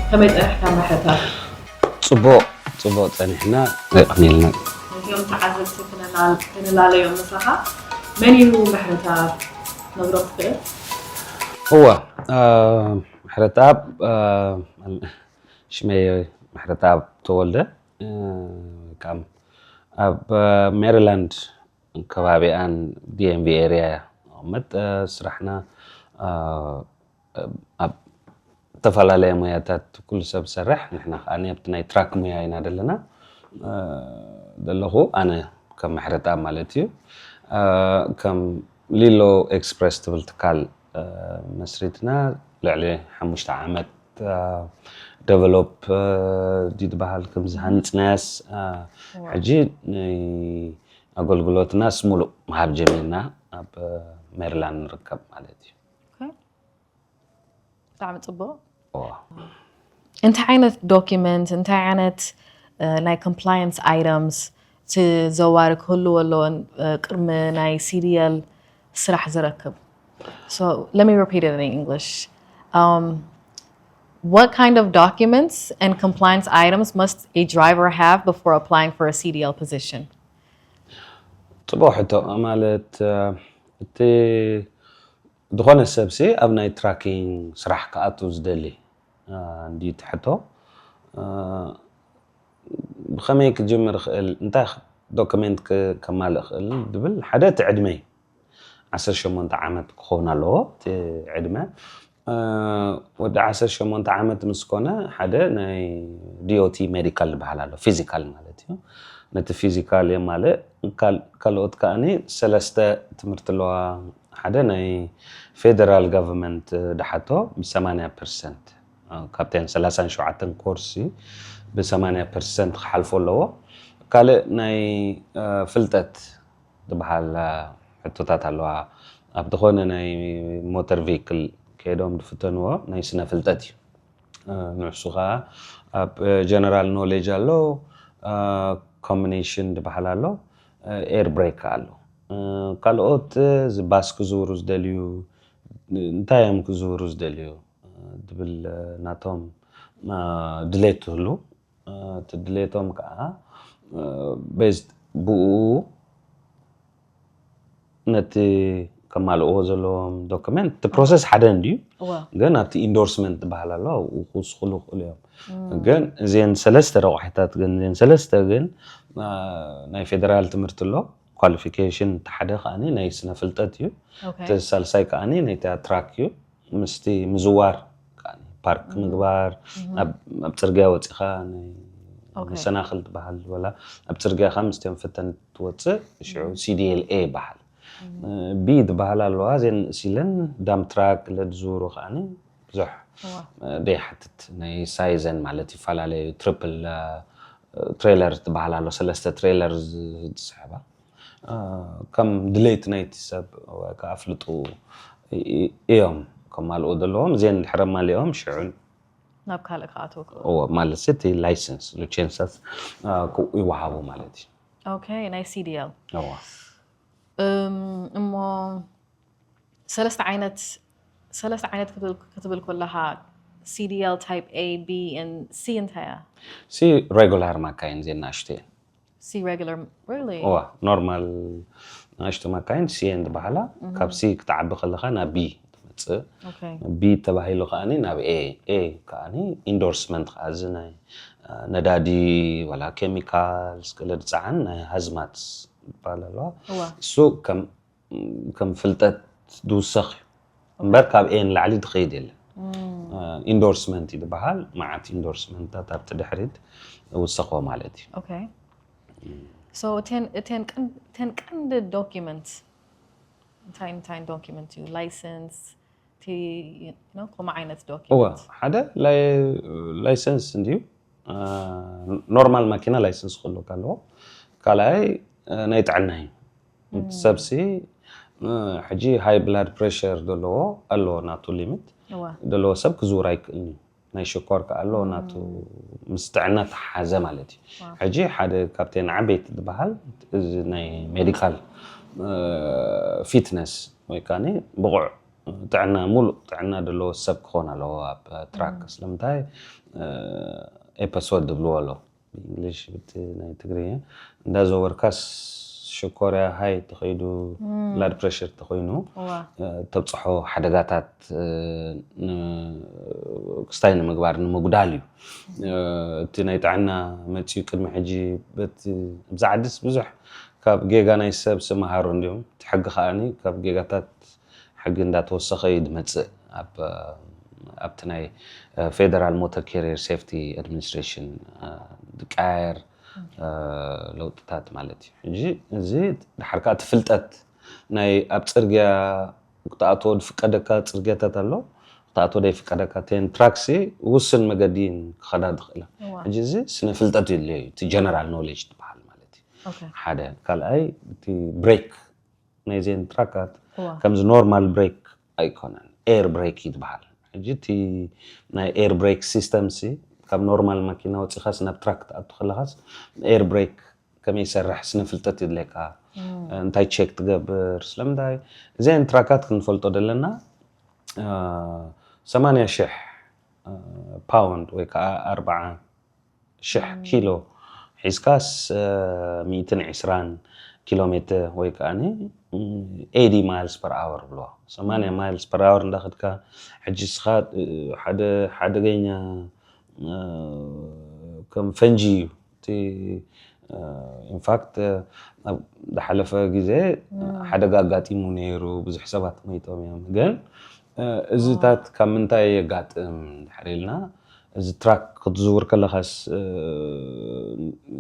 ከመይ ጸኒሕካ ምሕረተኣብ? ጽቡቕ ጽቡቕ ጸኒሕና። የቐንየልና። ነዚኦም ተዓዘብቲ ክንላል- ክንላለዮም ምሳኻ። መን እዩ ምሕረተኣብ? ነግሮ ትኽእል? እወ፣ እ፣ ምሕረተኣብ፣ እ፣ ሽመይ ምሕረተኣብ ተወልደ፣ እ፣ ከም ኣብ፣ እ፣ ሜሪላንድ ከባቢኣን ዲኤምቪ ኤሪያ እቕመጥ። እ፣ ስራሕና፣ እ፣ ኣብ ዝተፈላለየ ሞያታት ኩሉ ሰብ ዝሰርሕ፣ ንሕና ከኣ ኣብቲ ናይ ትራክ ሞያ ኢና ዘለና። እ፣ ዘለኹ ኣነ ከም ምሕረተኣብ ማለት እዩ። እ፣ ከም ሊሎ ኤክስፕረስ ትብል ትካል፣ እ፣ መስሪትና ልዕሊ ሓሙሽተ ዓመት፣ እ፣ ደቨሎፕ፣ እ፣ ድዩ ዝበሃል ከምዚ ሃኒጽናያስ፣ እ፣ ሕጂ ናይ ኣገልግሎትናስ ሙሉእ ምሃብ ጀሚርና ኣብ፣ እ፣ ሜሪላንድ ንርከብ ማለት እዩ። ኦኬ። ብጣዕሚ ጽቡቕ። እዎ። እንታይ ዓይነት ዶኪመንት፣ እንታይ ዓይነት እ፣ ናይ ኮምፕላየንስ ኣይተምስ እቲ ዘዋሪ ክህልዎ ኣለዎን እ፣ ቅድሚ ናይ ሲዲኤል ስራሕ ዝረክብ? So let me repeat it in English. Um, what kind of documents and compliance items must a driver have before applying for a C D L position? ጽቡቕ ሕቶ። ማለት፣ እ፣ እቲ ዝኾነ ሰብሲ ኣብ ናይ ትራኪንግ ስራሕ ክኣቱ ዝደሊ፣ እ፣ እንድዩ እቲ ሕቶ። እ፣ ብኸመይ ክጅምር ይኽእል፣ እንታይ ዶክመንት ክ- ከማልእ ይኽእል ዝብል፣ ሓደ እቲ ዕድመ እዩ። ዓሰርተ ሸሞንተ ዓመት ክኸውን ኣለዎ እቲ ዕድመ። እ፣ ወዲ ዓሰርተ ሸሞንተ ዓመት ምስ ኮነ፣ ሓደ ናይ ዲኦቲ ሜዲካል ዝበሃል ኣሎ፣ ፊዚካል ማለት እዩ። ነቲ ፊዚካል የማልእ። ካል- ካልኦት ከኣኒ ሰለስተ ትምህርቲ ኣለዋ። ሓደ ናይ ፌደራል ጋቨርንመንት ድሓቶ ብ ሰማንያ ፐርሰንት፣ እ፣ ካብተን ሰላሳን ሸውዓተን ኮርሲ ብ ሰማንያ ፐርሰንት ክሓልፎ ኣለዎ። ካልእ ናይ፣ እ፣ ፍልጠት ዝበሃል፣ እ፣ ሕቶታት ኣለዋ። ኣብ ዝኾነ ናይ ሞተር ቪክል ከይዶም ዝፍተንዎ ናይ ስነ ፍልጠት እዩ። እ፣ ንሱ ኸዓ ኣብ፣ እ፣ ጀነራል ኖሌጅ ኣሎ፣ እ፣ ኮምቢኔሽን ዝበሃል ኣሎ፣ እ፣ ኤር ብሬክ ኣሎ። እ፣ ካልኦት፣ እ፣ እዚ ባስ ክዝውሩ ዝደልዩ፣ እንታይ እዮም ክዝውሩ ዝደልዩ፣ እ፣ ዝብል፣ እ፣ ናቶም፣ እ፣ ድሌት ትህሉ። እ፣ እቲ ድሌቶም ከዓ፣ እ፣ ቤዝድ ብኡ ነቲ ከማልእዎ ዘለዎም ዶክመንት፣ እቲ ፕሮሰስ ሓደ እንድዩ። እወ። ግን ኣብቲ ኢንዶርስመንት ዝበሃል ኣሎ፣ ኣብኡ ክውስኽሉ ይኽእሉ እዮም። ግን እዚአን ሰለስተ ረቑሒታት ግን፣ እዚአን ሰለስተ ግን፣ እ፣ ናይ ፌደራል ትምህርቲ ኣሎ። ኳሊፊኬሽን እቲ ሓደ ከኣኒ ናይ ስነ ፍልጠት እዩ። ኦኬ። እቲ ሳልሳይ ከኣኒ ናይ ትራክ እዩ። ምስቲ ምዝዋር ከኣኒ፣ ፓርክ ምግባር፣ ኣብ ኣብ ጽርግያ ወጺኻ ናይ ኦኬ። መሰናኽል ትበሃል ወላ ኣብ ጽርግያ ከኣ ምስቶም ፈተንቲ ትወጽእ፣ ሽዑ ሲዲኤልኤ ይበሃል። ቢ ትበሃል ኣለዋ፣ እዘን ንእስ ኢለን ዳም ትራክ ለድዝውሩ ከኣኒ ብዙሕ እዋ። ደይሓትት፣ ናይ ሳይዘን ማለት ይፈላለዩ። ትሪፕል፣ እ፣ ትሬለር ትበሃል ኣሎ፣ ሰለስተ ትሬለር ዝ- ዝስሕባ፣ እ፣ ከም ድሌት ናይቲ ሰብ ወይ ከዓ ኣፍልጡ እ- እዮም ከማልኡ ዘለዎም። እዚአን ድሕሪ ኣማሊኦም ሽዑ ናብ ካልእ ክኣትዉ ክእሉ። እዎ፣ ማለት እቲ ላይሰንስ፣ ሊቸንሳት፣ እ፣ ክው- ይወሃቡ ማለት እዩ። ኦኬ፣ ናይ ሲዲኤል። እዎ። እም፣ እሞ ሰለስተ ዓይነት፣ ሰለስተ ዓይነት ክትብል- ክትብል ከለኻ፣ ሲዲኤል ታይፕ ኤ፣ ቢ ኤን ሲ እንታይ እያ? ሲ ሬጉላር ማካይን፣ እዚአን ናእሽቱ እየን። ሲ ሬጉላር፣ ሪሊ? እዋ፣ ኖርማል ናእሽቱ ማካይን ሲ እየን ዝበሃላ። ካብ ሲ ክትዓቢ ከለኻ ናብ ቢ ትመጽእ። ኦኬ። ቢ ተባሂሉ ከኣኒ ናብ ኤ፣ ኤ ከኣኒ ኢንዶርስመንት ከኣ፣ እዚ ናይ፣ እ፣ ነዳዲ ወላ ኬሚካልስ ገለ ዝጸዓን ናይ ሃዝማትስ ዝበሃል ኣለዋ። እዋ። እሱ ከም ከም ፍልጠት ዝውሰኽ እዩ እምበር ካብ ኤ ንላዕሊ ዝኸይድ የለን። እ፣ ኢንዶርስመንት እዩ ዝበሃል። መዓት ኢንዶርስመንትታት ኣብቲ ድሕሪት ዝውሰኽዎ ማለት እዩ። ኦኬ። So እተን እተን ቀን- እተን ቀንዲ ዶኪመንት እንታይ እንታይ ዶኪመንት እዩ? ላይሰንስ፣ እቲ፣ you know፣ ከምኡ ዓይነት እወ፣ ዶኪመንት። ሓደ ላይ- ላይሰንስ እንድዩ። እ፣ ኖርማል ማኪና ላይሰንስ ክህልወካ ኣለዎ። ካልኣይ፣ እ፣ ናይ ጥዕና እዩ። እቲ ሰብሲ፣ እ፣ ሕጂ ሃይ ብላድ ፕሬሸር ዘለዎ ኣለዎ፣ ናቱ ሊሚት እወ። ዘለዎ ሰብ ክዝውር ኣይክእልን እዩ። ናይ ሽኮር ከኣ ኣለዎ፣ ናቱ ምስ ጥዕና ተሓዘ ማለት እዩ። ዋው። ሕጂ ሓደ ካብተን ዓበይቲ ዝበሃል እዚ ናይ ሜዲካል፣ እ፣ ፊትነስ ወይ ከኣ ብቑዕ ጥዕና፣ ሙሉእ ጥዕና ዘለዎ ሰብ ክኾን ኣለዎ ኣብ ትራክ። ስለምንታይ ኤፐሶድ ዝብልዎ ኣሎ ብእንግሊሽ፣ ብቲ ናይ ትግርኛ። እንዳዘወርካስ ሽኮርያ ሃይ ተኸይዱ፣ ብላድ ፕሬሽር ተኾይኑ፣ ተብፅሖ ሓደጋታት ክስታይ ንምግባር፣ ንምጉዳል እዩ። እቲ ናይ ጥዕና መፅኡ ቅድሚ ሕጂ በቲ ኣብዚ ዓድስ ብዙሕ ካብ ጌጋ ናይ ሰብ ስምሃሩ እንዲሁም፣ እቲ ሕጊ ከዓኒ ካብ ጌጋታት ሕጊ እንዳተወሰኸ እዩ ዝመፅእ። ኣብቲ ናይ ፌደራል ሞተር ካሪየር ሴፍቲ ኣድሚኒስትሬሽን ዝቃየር ለውጥታት ማለት እዩ። ሕጂ እዚ ድሓር ከዓ እቲ ፍልጠት ናይ ኣብ ፅርግያ ክትኣትዎ ዝፍቀደካ ፅርግያታት ኣሎ፣ ክትኣትዎ ዘይፍቀደካ። ቴን ትራክሲ ውስን መገዲ ክኸዳ ዝኽእላ። ሕጂ እዚ ስነ ፍልጠት የድልዮ እዩ፣ እቲ ጀነራል ኖሌጅ ዝበሃል ማለት እዩ። ሓደ። ካልኣይ እቲ ብሬክ ናይዘን ትራካት ከምዚ ኖርማል ብሬክ ኣይኮነን፣ ኤር ብሬክ ይትበሃል። ሕጂ እቲ ናይ ኤር ብሬክ ሲስተም ሲ ካብ ኖርማል ማኪና ወፂኻስ ናብ ትራክ ትኣቱ ከለኻስ ኤር ብሬክ ከመይ ይሰርሕ ስነ ፍልጠት የድልየካ። እንታይ ቼክ ትገብር ስለምንታይ እዚን ትራካት ክንፈልጦ ዘለና። ሰማንያ ሽሕ ፓውንድ ወይ ከዓ ኣርባዓ ሽሕ ኪሎ ሒዝካስ ሚእትን ዕስራን ኪሎ ሜትር ወይ ከዓ ኤዲ ማይልስ ፐር ኣወር ብሎ ሰማንያ ማይልስ ፐር ኣወር እንዳኸድካ ሕጂ ስኻ ሓደ ሓደገኛ ከም ፈንጂ እዩ። እቲ ኢንፋክት ኣብ ዝሓለፈ ግዜ ሓደጋ ኣጋጢሙ ነይሩ፣ ብዙሕ ሰባት መይቶም እዮም። ግን እዚታት ካብ ምንታይ የጋጥም ድሕር ኢልና እዚ ትራክ ክትዝውር ከለኻስ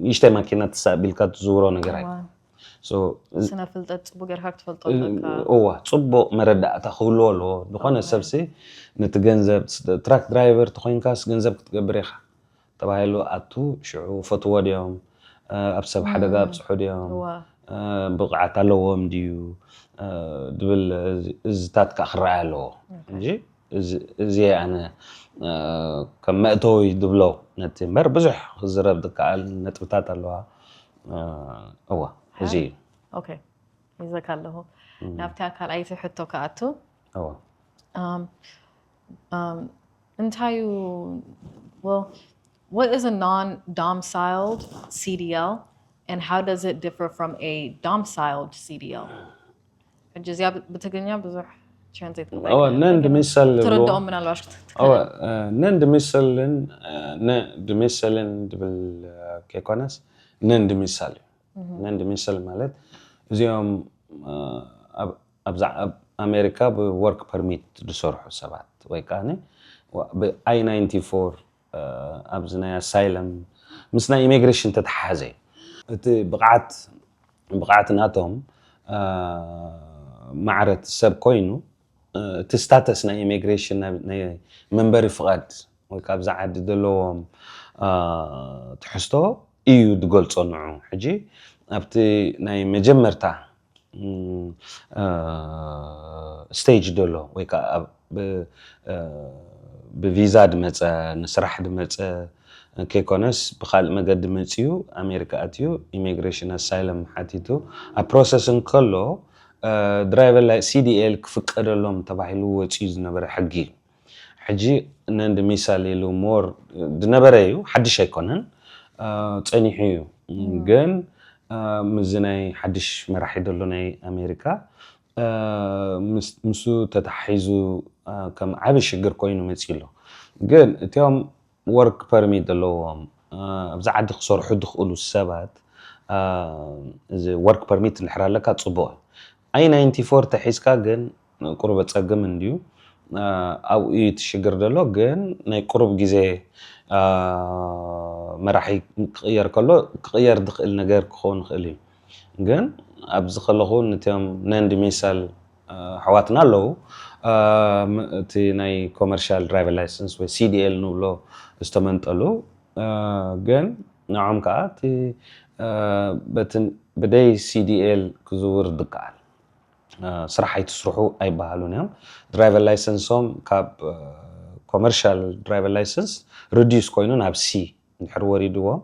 ንእሽተይ ማኪና ተሳቢልካ ትዝውሮ ነገር ኣይ ስነ ፍልጠት ፅቡቅ ጌርካ ክትፈልጦ ኣለካ። እዋ ፅቡቅ መረዳእታ ክህልዎ ኣለዎ። ዝኾነ ሰብሲ ነቲ ገንዘብ ትራክ ድራይቨር ተኮይንካስ ገንዘብ ክትገብር ኢኻ ተባሂሉ ኣቱ ሽዑ ፈትዎ ድዮም ኣብ ሰብ ሓደጋ ኣብፅሑ ድዮም ብቕዓት ኣለዎም ድዩ ድብል እዝታት ከዓ ክረኣይ ኣለዎ እንጂ እዚ ኣነ ከም መእተዊ ድብሎ ነቲ እምበር ብዙሕ ክዝረብ ዝከኣል ነጥብታት ኣለዋ። እዋ እዚ እዩ። ኦኬ፣ ይዘካ ኣለኹ። ናብታ ካልኣይቲ ሕቶ ክኣቱ እዋ እንታይ እዩ? Well, what is a non-domiciled C D L and how does it differ from a domiciled C D L? ሕጂ እዚኣ ብትግርኛ ብዙሕ ትራንስሌት እዋ ነን ድሚሰል ትረድኦም ምናልባሽ እዋ ነን ድሚሰልን ነ ድሚሰልን ድብል ከይኮነስ ነን ድሚሰል እዩ። ነን ድሚሰል ማለት እዚኦም ኣብዛ ኣብ ኣሜሪካ ብወርክ ፐርሚት ዝሰርሑ ሰባት ወይ ከዓ ብኣይ ናይንቲ ፎር ኣብዚ ናይ ኣሳይለም ምስ ናይ ኢሚግሬሽን ተተሓሓዘ እዩ። እቲ ብቕዓት ብቕዓት ናቶም ማዕረት ሰብ ኮይኑ እቲ ስታተስ ናይ ኢሚግሬሽን ናይ መንበሪ ፍቓድ ወይ ካብ ዛ ዓዲ ዘለዎም ትሕዝቶ እዩ ዝገልጾ ንዑ። ሕጂ ኣብቲ ናይ መጀመርታ ስቴጅ ዘሎ ወይ ከዓ ብቪዛ ድመፀ ንስራሕ ድመፀ ከይኮነስ ብካልእ መገዲ መፅዩ ኣሜሪካ ኣትዩ ኢሚግሬሽን ኣሳይለም ሓቲቱ ኣብ ፕሮሰስ እንከሎ ድራይቨር ላይ ሲዲኤል ክፍቀደሎም ተባሂሉ ወፅዩ ዝነበረ ሕጊ እዩ። ሕጂ ነንድ ሚሳል ኢሉ ሞር ድነበረ እዩ፣ ሓድሽ ኣይኮነን፣ ጸኒሑ እዩ። ግን ምስዚ ናይ ሓድሽ መራሒ ዘሎ ናይ ኣሜሪካ ምስ- ምስኡ ተተሓሒዙ ከም ዓቢ ሽግር ኮይኑ መጺኡ ኣሎ። ግን እቲኦም ወርክ ፐርሚት ዘለዎም ኣብዚ ዓዲ ክሰርሑ ዝኽእሉ ሰባት እዚ ወርክ ፐርሚት እንድሕር ኣለካ ጽቡቕ እዩ። ኣይ ናይንቲ ፎር ተሒዝካ ግን ቁሩብ ጸግም እንድዩ። ኣብኡ እዩ እቲ ሽግር ዘሎ። ግን ናይ ቁሩብ ግዜ መራሒ ክቕየር ከሎ ክቕየር ዝኽእል ነገር ክኸውን ይኽእል እዩ። ግን ኣብዚ ከለኹ ነቲኦም ነንድ ሚሳል ኣሕዋትና ኣለዉ። እቲ ናይ ኮመርሻል ድራይቨር ላይሰንስ ወይ ሲዲኤል ንብሎ ዝተመንጠሉ ግን ንዖም ከዓ እቲ በትን ብደይ ሲዲኤል ክዝውር ዝከኣል ስራሕ ኣይትስርሑ ኣይበሃሉን እዮም። ድራይቨር ላይሰንሶም ካብ ኮመርሻል ድራይቨር ላይሰንስ ሪዲዩስ ኮይኑ ናብ ሲ እንድሕር ወሪድዎም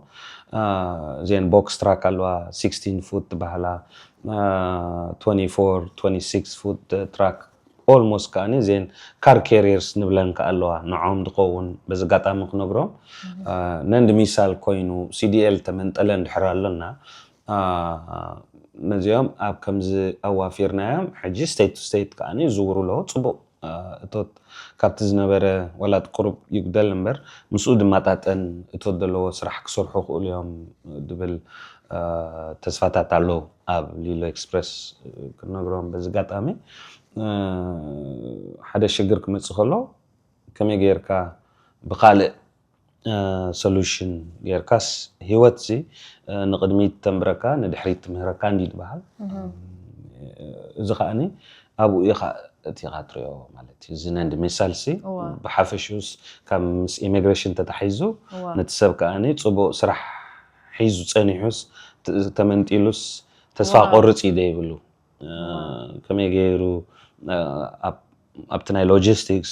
እዚአን ቦክስ ትራክ ኣለዋ፣ ሲክስቲን ፉት ትበሃላ፣ ትወንቲ ፎር ትወንቲ ሲክስ ፉት ትራክ almost ከዓኒ እዘን car carriers ንብለን ከኣ ኣለዋ፣ ንዖም ዝኸውን በዚ ኣጋጣሚ ክነግሮም። ነንድ ሚሳል ኮይኑ CDL ተመንጠለ እንድሕር ኣሎና፣ ነዚኦም ኣብ ከምዚ ኣዋፊርናዮም ሕጂ state to state ከዓኒ ይዝውሩ ኣለዉ። ጽቡቕ እቶት ካብቲ ዝነበረ ዋላ እቲ ቁሩብ ይጉደል እምበር ምስኡ ድማጣጠን እቶት ዘለዎ ስራሕ ክሰርሑ ክእሉ እዮም ድብል ተስፋታት ኣሎ ኣብ ሊሎ ኤክስፕረስ ክነግሮም በዚ ኣጋጣሚ። ሓደ ሽግር ክመፅእ ከሎ ከመይ ጌርካ ብካልእ solution ጌርካስ ህይወት ሲ ንቕድሚት ተንብረካ ንድሕሪት ትምህረካ እንዲ ትበሃል። እዚ ከዓኒ ኣብኡ ኢኻ እቲ ኢኻ ትሪኦ ማለት እዩ። እዚ ነንድ ሚሳል ሲ ብሓፈሽኡስ ካብ ምስ ኢሚግሬሽን ተታሒዙ ነቲ ሰብ ከዓኒ ፅቡቕ ስራሕ ሒዙ ፀኒሑስ ተመንጢሉስ ተስፋ ቆርፅ እዩ ዘይብሉ። ከመይ ገይሩ ኣብቲ ናይ ሎጂስቲክስ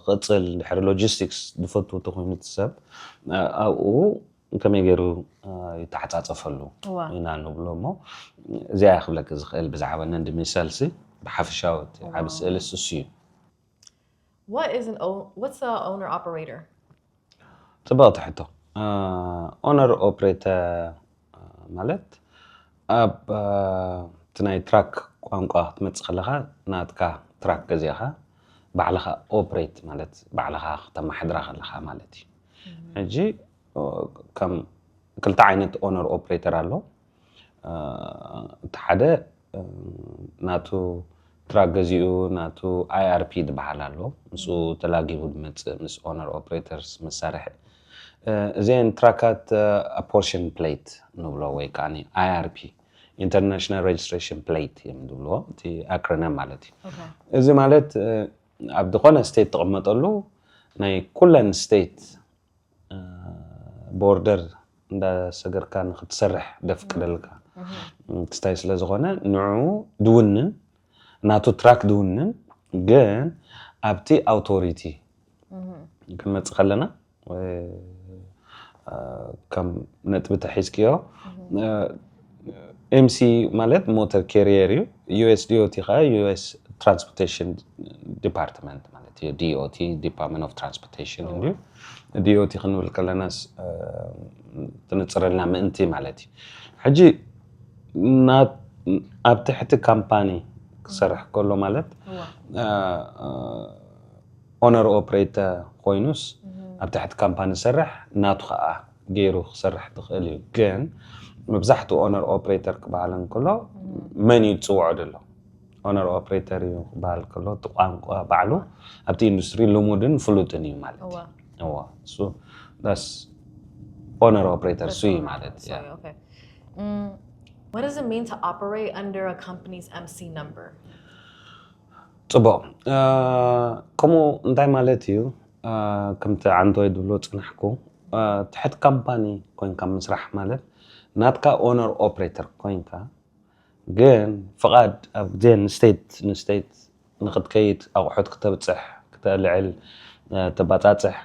ክቕፅል ድሕሪ ሎጂስቲክስ ዝፈቱ ተኮይኑ እቲ ሰብ ኣብኡ ከመይ ገይሩ ይተሓፃፀፈሉ ኢና ንብሎ እሞ እዚኣ ክብለክ ዝኽእል ብዛዕባ ነንድ ሚሳልሲ ብሓፈሻዊ ዓብ ስእልስ እሱ እዩ። What is an o- what's a owner operator? ፅብቕቲ ሕቶ። ኦነር ኦፕሬተር ማለት ኣብ እቲ ናይ ትራክ ቋንቋ ክትመፅእ ከለካ ናትካ ትራክ ገዚእካ ባዕልካ ኦፕሬት ማለት ባዕልካ ክተማሓድራ ከለካ ማለት እዩ። ሕጂ ከም ክልተ ዓይነት ኦነር ኦፕሬተር ኣሎ። እቲ ሓደ ናቱ ትራክ ገዚኡ ናቱ IRP ዝበሃል ኣሎ። ምስኡ ተላጊቡ ዝመፅእ ምስ ኦነር ኦፕሬተርስ መሳርሒ እዚአን ትራካት ኣፖርሽን ፕሌት ንብሎ ወይ ከዓ IRP ኢንተርናሽናል ሬጅስትሬሽን ፕሌት እዮም ዝብልዎ እቲ ኣክሮኒም ማለት እዩ። እዚ ማለት ኣብ ዝኾነ ስቴት ትቕመጠሉ ናይ ኩለን ስቴት ቦርደር እንዳሰገርካ ንክትሰርሕ ደፍቅደልካ ክስታይ ስለዝኾነ ንዑ ድውንን ናቱ ትራክ ድውንን ግን ኣብቲ ኣውቶሪቲ ክንመፅእ ከለና ከም ነጥቢ ተሒዝክዮ ኤምሲ ማለት ሞተር ካሪየር እዩ። ዩኤስ ዲኦቲ ከዓ ዩኤስ ትራንስፖርቴሽን ዲፓርትመንት ማለት እዩ። ዲኦቲ ዲፓርትመንት ኦፍ ትራንስፖርቴሽን እንዲዩ። ዲኦቲ ክንብል ከለናስ ትንፅረልና ምእንቲ ማለት እዩ። ሕጂ ኣብ ትሕቲ ካምፓኒ ክሰርሕ ከሎ ማለት ኦነር ኦፕሬተር ኮይኑስ ኣብ ትሕቲ ካምፓኒ ዝሰርሕ ናቱ ከዓ ገይሩ ክሰርሕ ትኽእል እዩ። ግን መብዛሕትኡ ኦነር ኦፕሬተር ክበሃል እንከሎ መን እዩ ዝፅውዖ ዘሎ? ኦነር ኦፕሬተር እዩ ክበሃል ከሎ እቲ ቋንቋ ባዕሉ ኣብቲ ኢንዱስትሪ ልሙድን ፍሉጥን እዩ ማለት እዩ። እዋ እሱ ዳስ ኦነር ኦፕሬተር እሱ እዩ ማለት እዩ። Okay. Mm, what does it mean to operate under a company's MC number? ፅቡቕ ከምኡ እንታይ ማለት እዩ? ከምቲ ዓንቶይ ድብሎ ፅናሕኩ ትሕት ካምፓኒ ኮንካ ምስራሕ ማለት ናትካ ኦነር ኦፕሬተር ኮንካ ግን ፍቓድ ኣብ ግዜ ንስቴት ንስቴት ንክትከይድ ኣቑሑት ክተብፅሕ ክተልዕል ተባፃፅሕ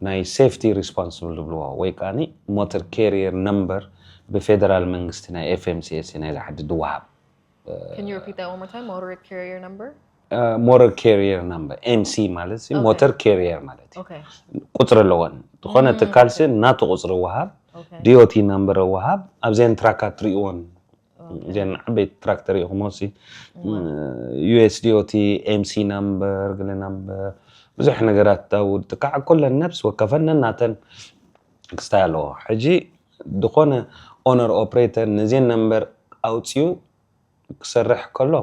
ናይ ሴፍቲ ሪስፖንስብል ዝብልዎ ወይ ከዓ ሞተር ካሪየር ነምበር ብፌደራል መንግስቲ ናይ FMCSA ናይ ዝዓዲ ድወሃብ Can you repeat that one more time? Motor carrier number? ሞተር ካሪየር ነምበር ኤምሲ ማለት ሞተር ካሪየር ማለት እዩ። ቁፅሪ ኣለዎን ዝኾነ ትካልሲ ናቱ ቁፅሪ ወሃብ ዲኦቲ ነምበር ወሃብ ኣብዘን ትራካት ትርእይዎን እዚን ዓበይቲ ትራክተር ኢኹም ሲ ዩኤስዲኦቲ ኤምሲ ናምበር ግለ ናምበር ብዙሕ ነገራት ታውድ ጥቃዕ ኩለን ነብስ ወከፈን ነናተን ክስታይ ኣለዎ። ሕጂ ዝኾነ ኦነር ኦፕሬተር ነዚን ነምበር ኣውፅኡ ክሰርሕ ከሎ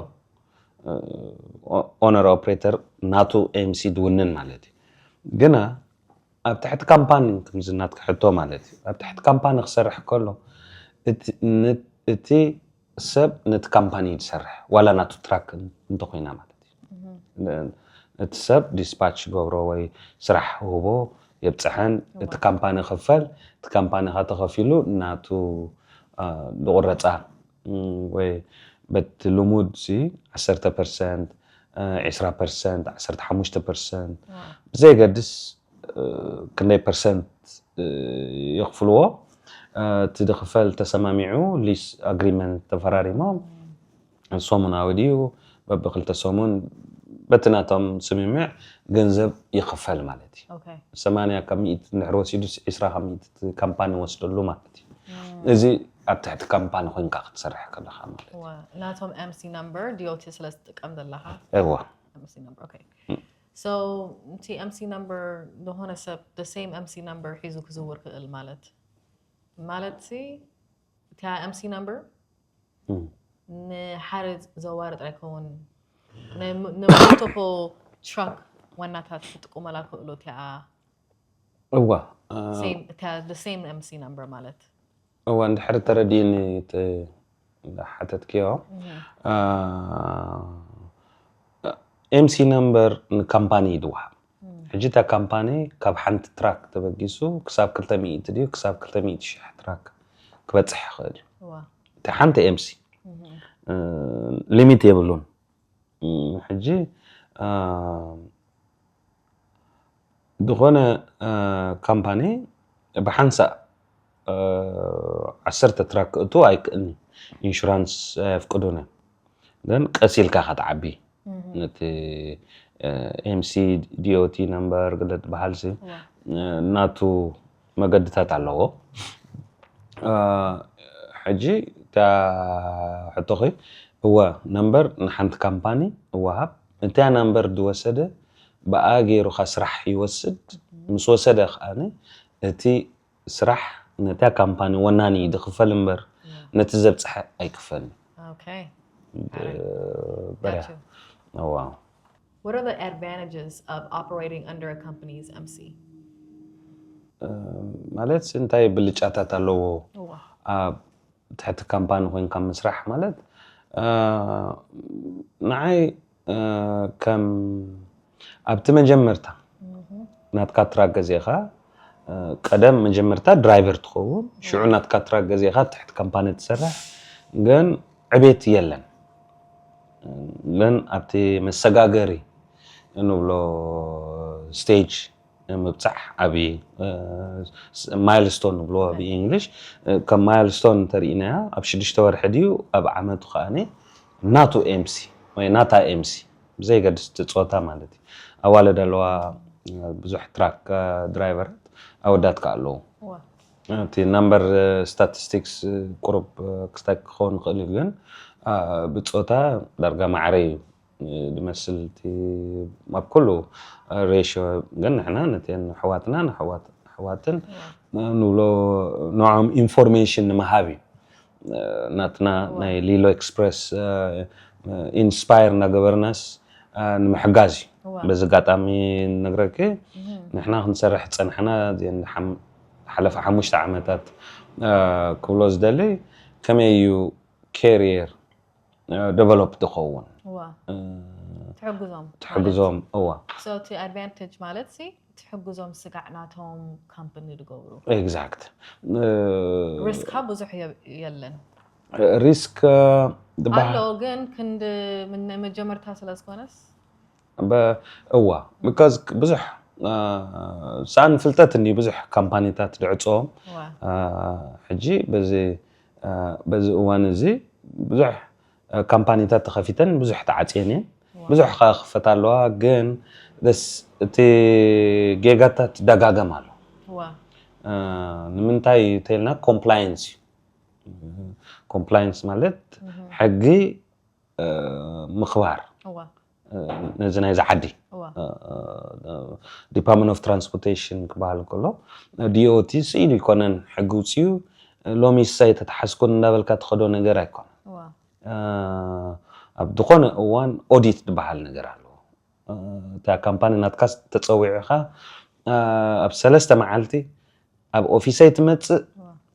ኦነር ኦፕሬተር ናቱ ኤምሲ ድውንን ማለት እዩ። ግና ኣብ ትሕቲ ካምፓኒ ከምዚ ናትካ ሕቶ ማለት እዩ። ኣብ ትሕቲ ካምፓኒ ክሰርሕ ከሎ እቲ ሰብ ነቲ ካምፓኒ እዩ ዝሰርሕ ዋላ ናቱ ትራክ እንተኮይና ማለት እዩ። እቲ ሰብ ዲስፓች ገብሮ ወይ ስራሕ ህቦ የብፅሐን እቲ ካምፓኒ ክፈል እቲ ካምፓኒ ካ ተኸፊሉ ናቱ ዝቁረፃ ወይ በቲ ልሙድ ሲ ዓሰርተ ፐርሰንት ዒስራ ፐርሰንት ዓሰርተ ሓሙሽተ ፐርሰንት ብዘየገድስ ክንደይ ፐርሰንት የኽፍልዎ እቲ ድኽፈል ተሰማሚዑ ሊስ ኣግሪመንት ተፈራሪሞም ሰሙናዊ ድዩ በብክልተ ሰሙን በቲ ናቶም ስምምዕ ገንዘብ ይኽፈል ማለት እዩ። Okay. ሰማንያ ካብ ሚእቲ እንድሕር ወሲዱስ ዕስራ ካብ ሚእቲ እቲ ካምፓኒ ወስደሉ ማለት እዩ። እዚ ኣብ ትሕቲ ካምፓኒ ኮይንካ ክትሰርሕ ከለካ ማለት እዩ። ናቶም MC number DOT ስለ ዝጥቀም ዘለካ እዋ MC number okay. So እቲ MC number ዝኾነ ሰብ the same MC number ሒዙ ክዝውር ክእል ማለት ማለት ሲ እታ MC number ንሓደ ዘዋርጥ ኣይከውን ናይ multiple truck ዋናታት ክጥቀመላ ክእሉ እቲኣ እዋ the same MC number ማለት እዋ እንድሕር ተረዲእኒ እቲ ሓተትክዮ MC number ንካምፓኒ እዩ ዝወሃብ። ሕጂ እታ ካምፓኒ ካብ ሓንቲ ትራክ ተበጊሱ ክሳብ ክልተ ሚእቲ ድዩ ክሳብ ክልተ ሚእቲ ሽሕ ትራክ ክበፅሕ ይኽእል እዩ። እዋ እቲ ሓንቲ MC ሊሚት የብሉን። ሕጂ ዝኾነ ካምፓኒ ብሓንሳእ ዓሰርተ ትራክ ክእቱ ኣይክእልን። ኢንሹራንስ ኣየፍቅዱን እዮም። ግን ቀስ ኢልካ ከተዓቢ ነቲ MC DOT number ግደ ትበሃል ሲ ናቱ መገድታት ኣለዎ። ሕጂ እታ ሕቶኺ እወ ነምበር ንሓንቲ ካምፓኒ እወሃብ። እታ ነምበር ዝወሰደ ብኣ ገይሩካ ስራሕ ይወስድ። ምስ ወሰደ ከኣ እቲ ስራሕ ነታ ካምፓኒ ወናኒ ዝኽፈል እምበር ነቲ ዘብፅሐ ኣይክፈልን። Okay. በርያ Gotcha. እዋ What are the advantages of operating under a company's MC? ማለት እንታይ ብልጫታት ኣለዎ? እዋ ኣብ ትሕቲ ካምፓኒ ኮይንካ ምስራሕ ማለት ንዓይ ከም ኣብቲ መጀመርታ ናትካ ትራክ ገዚእኻ ቀደም መጀመርታ ድራይቨር ትኸውን ሽዑ ናትካ ትራክ ገዚእኻ ትሕቲ ካምፓኒ ትሰርሕ ግን ዕቤት የለን ግን ኣብቲ መሰጋገሪ እንብሎ ስቴጅ ምብፃሕ ዓብዪ ማይልስቶን ንብሎ ብእንግሊሽ ከም ማይልስቶን እንተርኢናያ ኣብ ሽዱሽተ ወርሒ ድዩ ኣብ ዓመቱ ከዓኒ ናቱ ኤምሲ ወይ ናታ ኤምሲ ብዘይገድስ እቲ ፆታ ማለት እዩ ኣዋልድ ኣለዋ ብዙሕ ትራክ ድራይቨራት ኣወዳት ከዓ ኣለዉ እቲ ናምበር ስታቲስቲክስ ቁሩብ ክስታይ ክኸውን ይኽእል እዩ ግን ብፆታ ዳርጋ ማዕረ እዩ ዝመስል እቲ ኣብ ኩሉ ሬሽዮ ግን ንሕና ነተን ኣሕዋትና ኣሕዋትን ንብሎ ንዖም ኢንፎርሜሽን ንምሃብ እዩ ናትና ናይ ሊሎ ኤክስፕረስ ኢንስፓየር እናገበርናስ ንምሕጋዝ እዩ በዚ ኣጋጣሚ ነግረኪ ንሕና ክንሰርሕ ፀንሕና ሓለፈ ሓሙሽተ ዓመታት ክብሎ ዝደሊ ከመይ እዩ ካሪየር ደቨሎፕ ዝኸውን ትሕግዞም ትሕግዞም እዋ So እቲ ኣድቫንቴጅ ማለት ሲ ትሕግዞም ስጋዕ ናቶም ካምፕኒ ዝገብሩ ኤግዛክት ሪስካ ብዙሕ የለን ሪስክ ኣሎ ግን ክንዲ መጀመርታ ስለ ዝኾነስ እዋ because ብዙሕ ሳን ፍልጠት እንዲ ብዙሕ ካምፓኒታት ድዕፅኦም ሕጂ በዚ እዋን እዚ ብዙሕ ካምፓኒታት ተኸፊተን ብዙሕ ተዓፅየን እየን ብዙሕ ከዓ ክፈት ኣለዋ ግን እቲ ጌጋታት ደጋገም ኣሎ ንምንታይ ተልና ኮምፕላየንስ እዩ ኮምፕላየንስ ማለት ሕጊ ምኽባር ነዚ ናይዚ ዓዲ ዲፓርትመንት ኦፍ ትራንስፖርቴሽን ክበሃል ከሎ ዲኦቲ ስኢሉ ይኮነን ሕጊ ውፅኡ ሎሚ ሳይ ተተሓዝኩን እንዳበልካ ትኸዶ ነገር ኣይኮነን ኣብ ዝኾነ እዋን ኦዲት ዝበሃል ነገር ኣለዎ እታ ካምፓኒ ናትካ ተፀዊዕኻ ኣብ ሰለስተ መዓልቲ ኣብ ኦፊሰይ ትመፅእ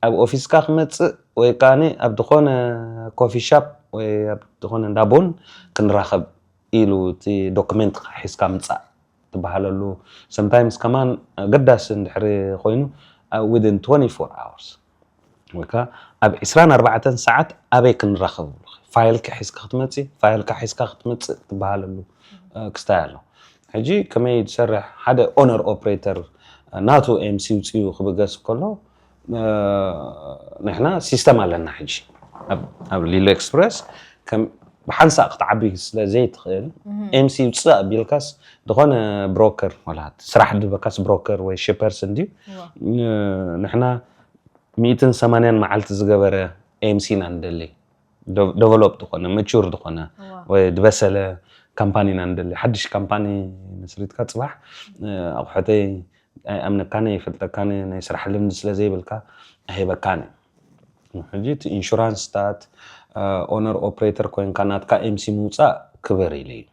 ኣብ ኦፊስካ ክመፅእ ወይ ከዓ ኣብ ዝኾነ ኮፊ ሻፕ ወይ ኣብ ዝኾነ እንዳ ቡን ክንራኸብ ኢሉ እቲ ዶክመንት ሒዝካ ምፃእ ትበሃለሉ sometimes ከማን ኣገዳሲ እንድሕሪ ኮይኑ within twenty-four hours ወይ ከዓ ኣብ ዕስራን ኣርባዕተን ሰዓት ኣበይ ክንራኸብ ፋይልካ ሒዝካ ክትመፅእ ፋይልካ ሒዝካ ክትመፅእ ትበሃለሉ ክስታይ ኣሎ ሕጂ ከመይ ዝሰርሕ ሓደ ኦነር ኦፕሬተር ናቱ ኤምሲ ውፅኡ ክብገስ ከሎ ንሕና ሲስተም ኣለና ሕጂ ኣብ ሊሎ ኤክስፕረስ ከም ብሓንሳእ ክትዓቢ ስለ ዘይትኽእል ኤምሲ ውፅእ ኣቢልካስ ዝኾነ ብሮከር ወላ ስራሕ ድበካስ ብሮከር ወይ ሽፐርስ እንድዩ ንሕና ሚእትን ሰማንያን መዓልቲ ዝገበረ ኤምሲ ኢና ንደሊ። ደቨሎፕ ዝኾነ መቹር ዝኾነ ወይ ዝበሰለ ካምፓኒ ኢና ንደሊ። ሓድሽ ካምፓኒ መስሪትካ ፅባሕ ኣቑሑተይ ኣይኣምነካን ይፈልጠካን ናይ ስራሕ ልምዲ ስለ ዘይብልካ ኣይህበካን እዩ። ሕጂ እቲ ኢንሹራንስታት ኦነር ኦፕሬተር ኮይንካ ናትካ ኤምሲ ምውፃእ ክብር ኢሉ እዩ።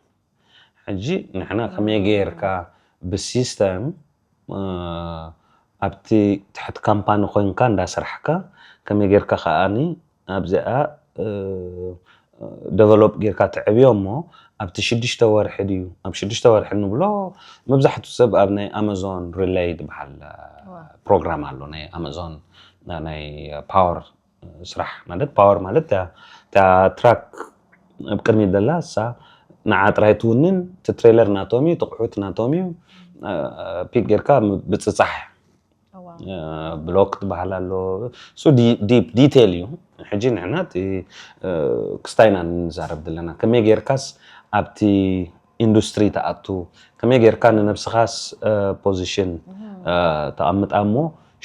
ሕጂ ንሕና ከመይ ገይርካ ብሲስተም ኣብቲ ትሕቲ ካምፓኒ ኮይንካ እንዳሰራሕካ ከመይ ገይርካ ከኣኒ ኣብዚኣ ደቨሎፕ ጌርካ ትዕብዮ እሞ ኣብቲ ሽዱሽተ ወርሒ ድዩ ኣብ ሽዱሽተ ወርሒ ንብሎ መብዛሕቱ ሰብ ኣብ ናይ ኣማዞን ሪሌይ ዝበሃል ፕሮግራም ኣሎ ናይ ኣማዞን ናይ ፓወር ስራሕ ማለት ፓወር ማለት እታ ትራክ ኣብ ቅድሚት ዘላ እሳ ንዓ ጥራይ ትውንን እቲ ትሬለር ናቶም እዩ ትቑሑት ናቶም እዩ ፒክ ጌርካ ብፅፃሕ ብሎክ ትበሃል ኣሎ እሱ ዲፕ ዲቴል እዩ ሕጂ ንሕና ክስታይ ኢና ንዛረብ ዘለና ከመይ ጌርካስ ኣብቲ ኢንዱስትሪ ትኣቱ ከመይ ጌርካ ንነብስኻስ ፖዚሽን ተቐምጣ እሞ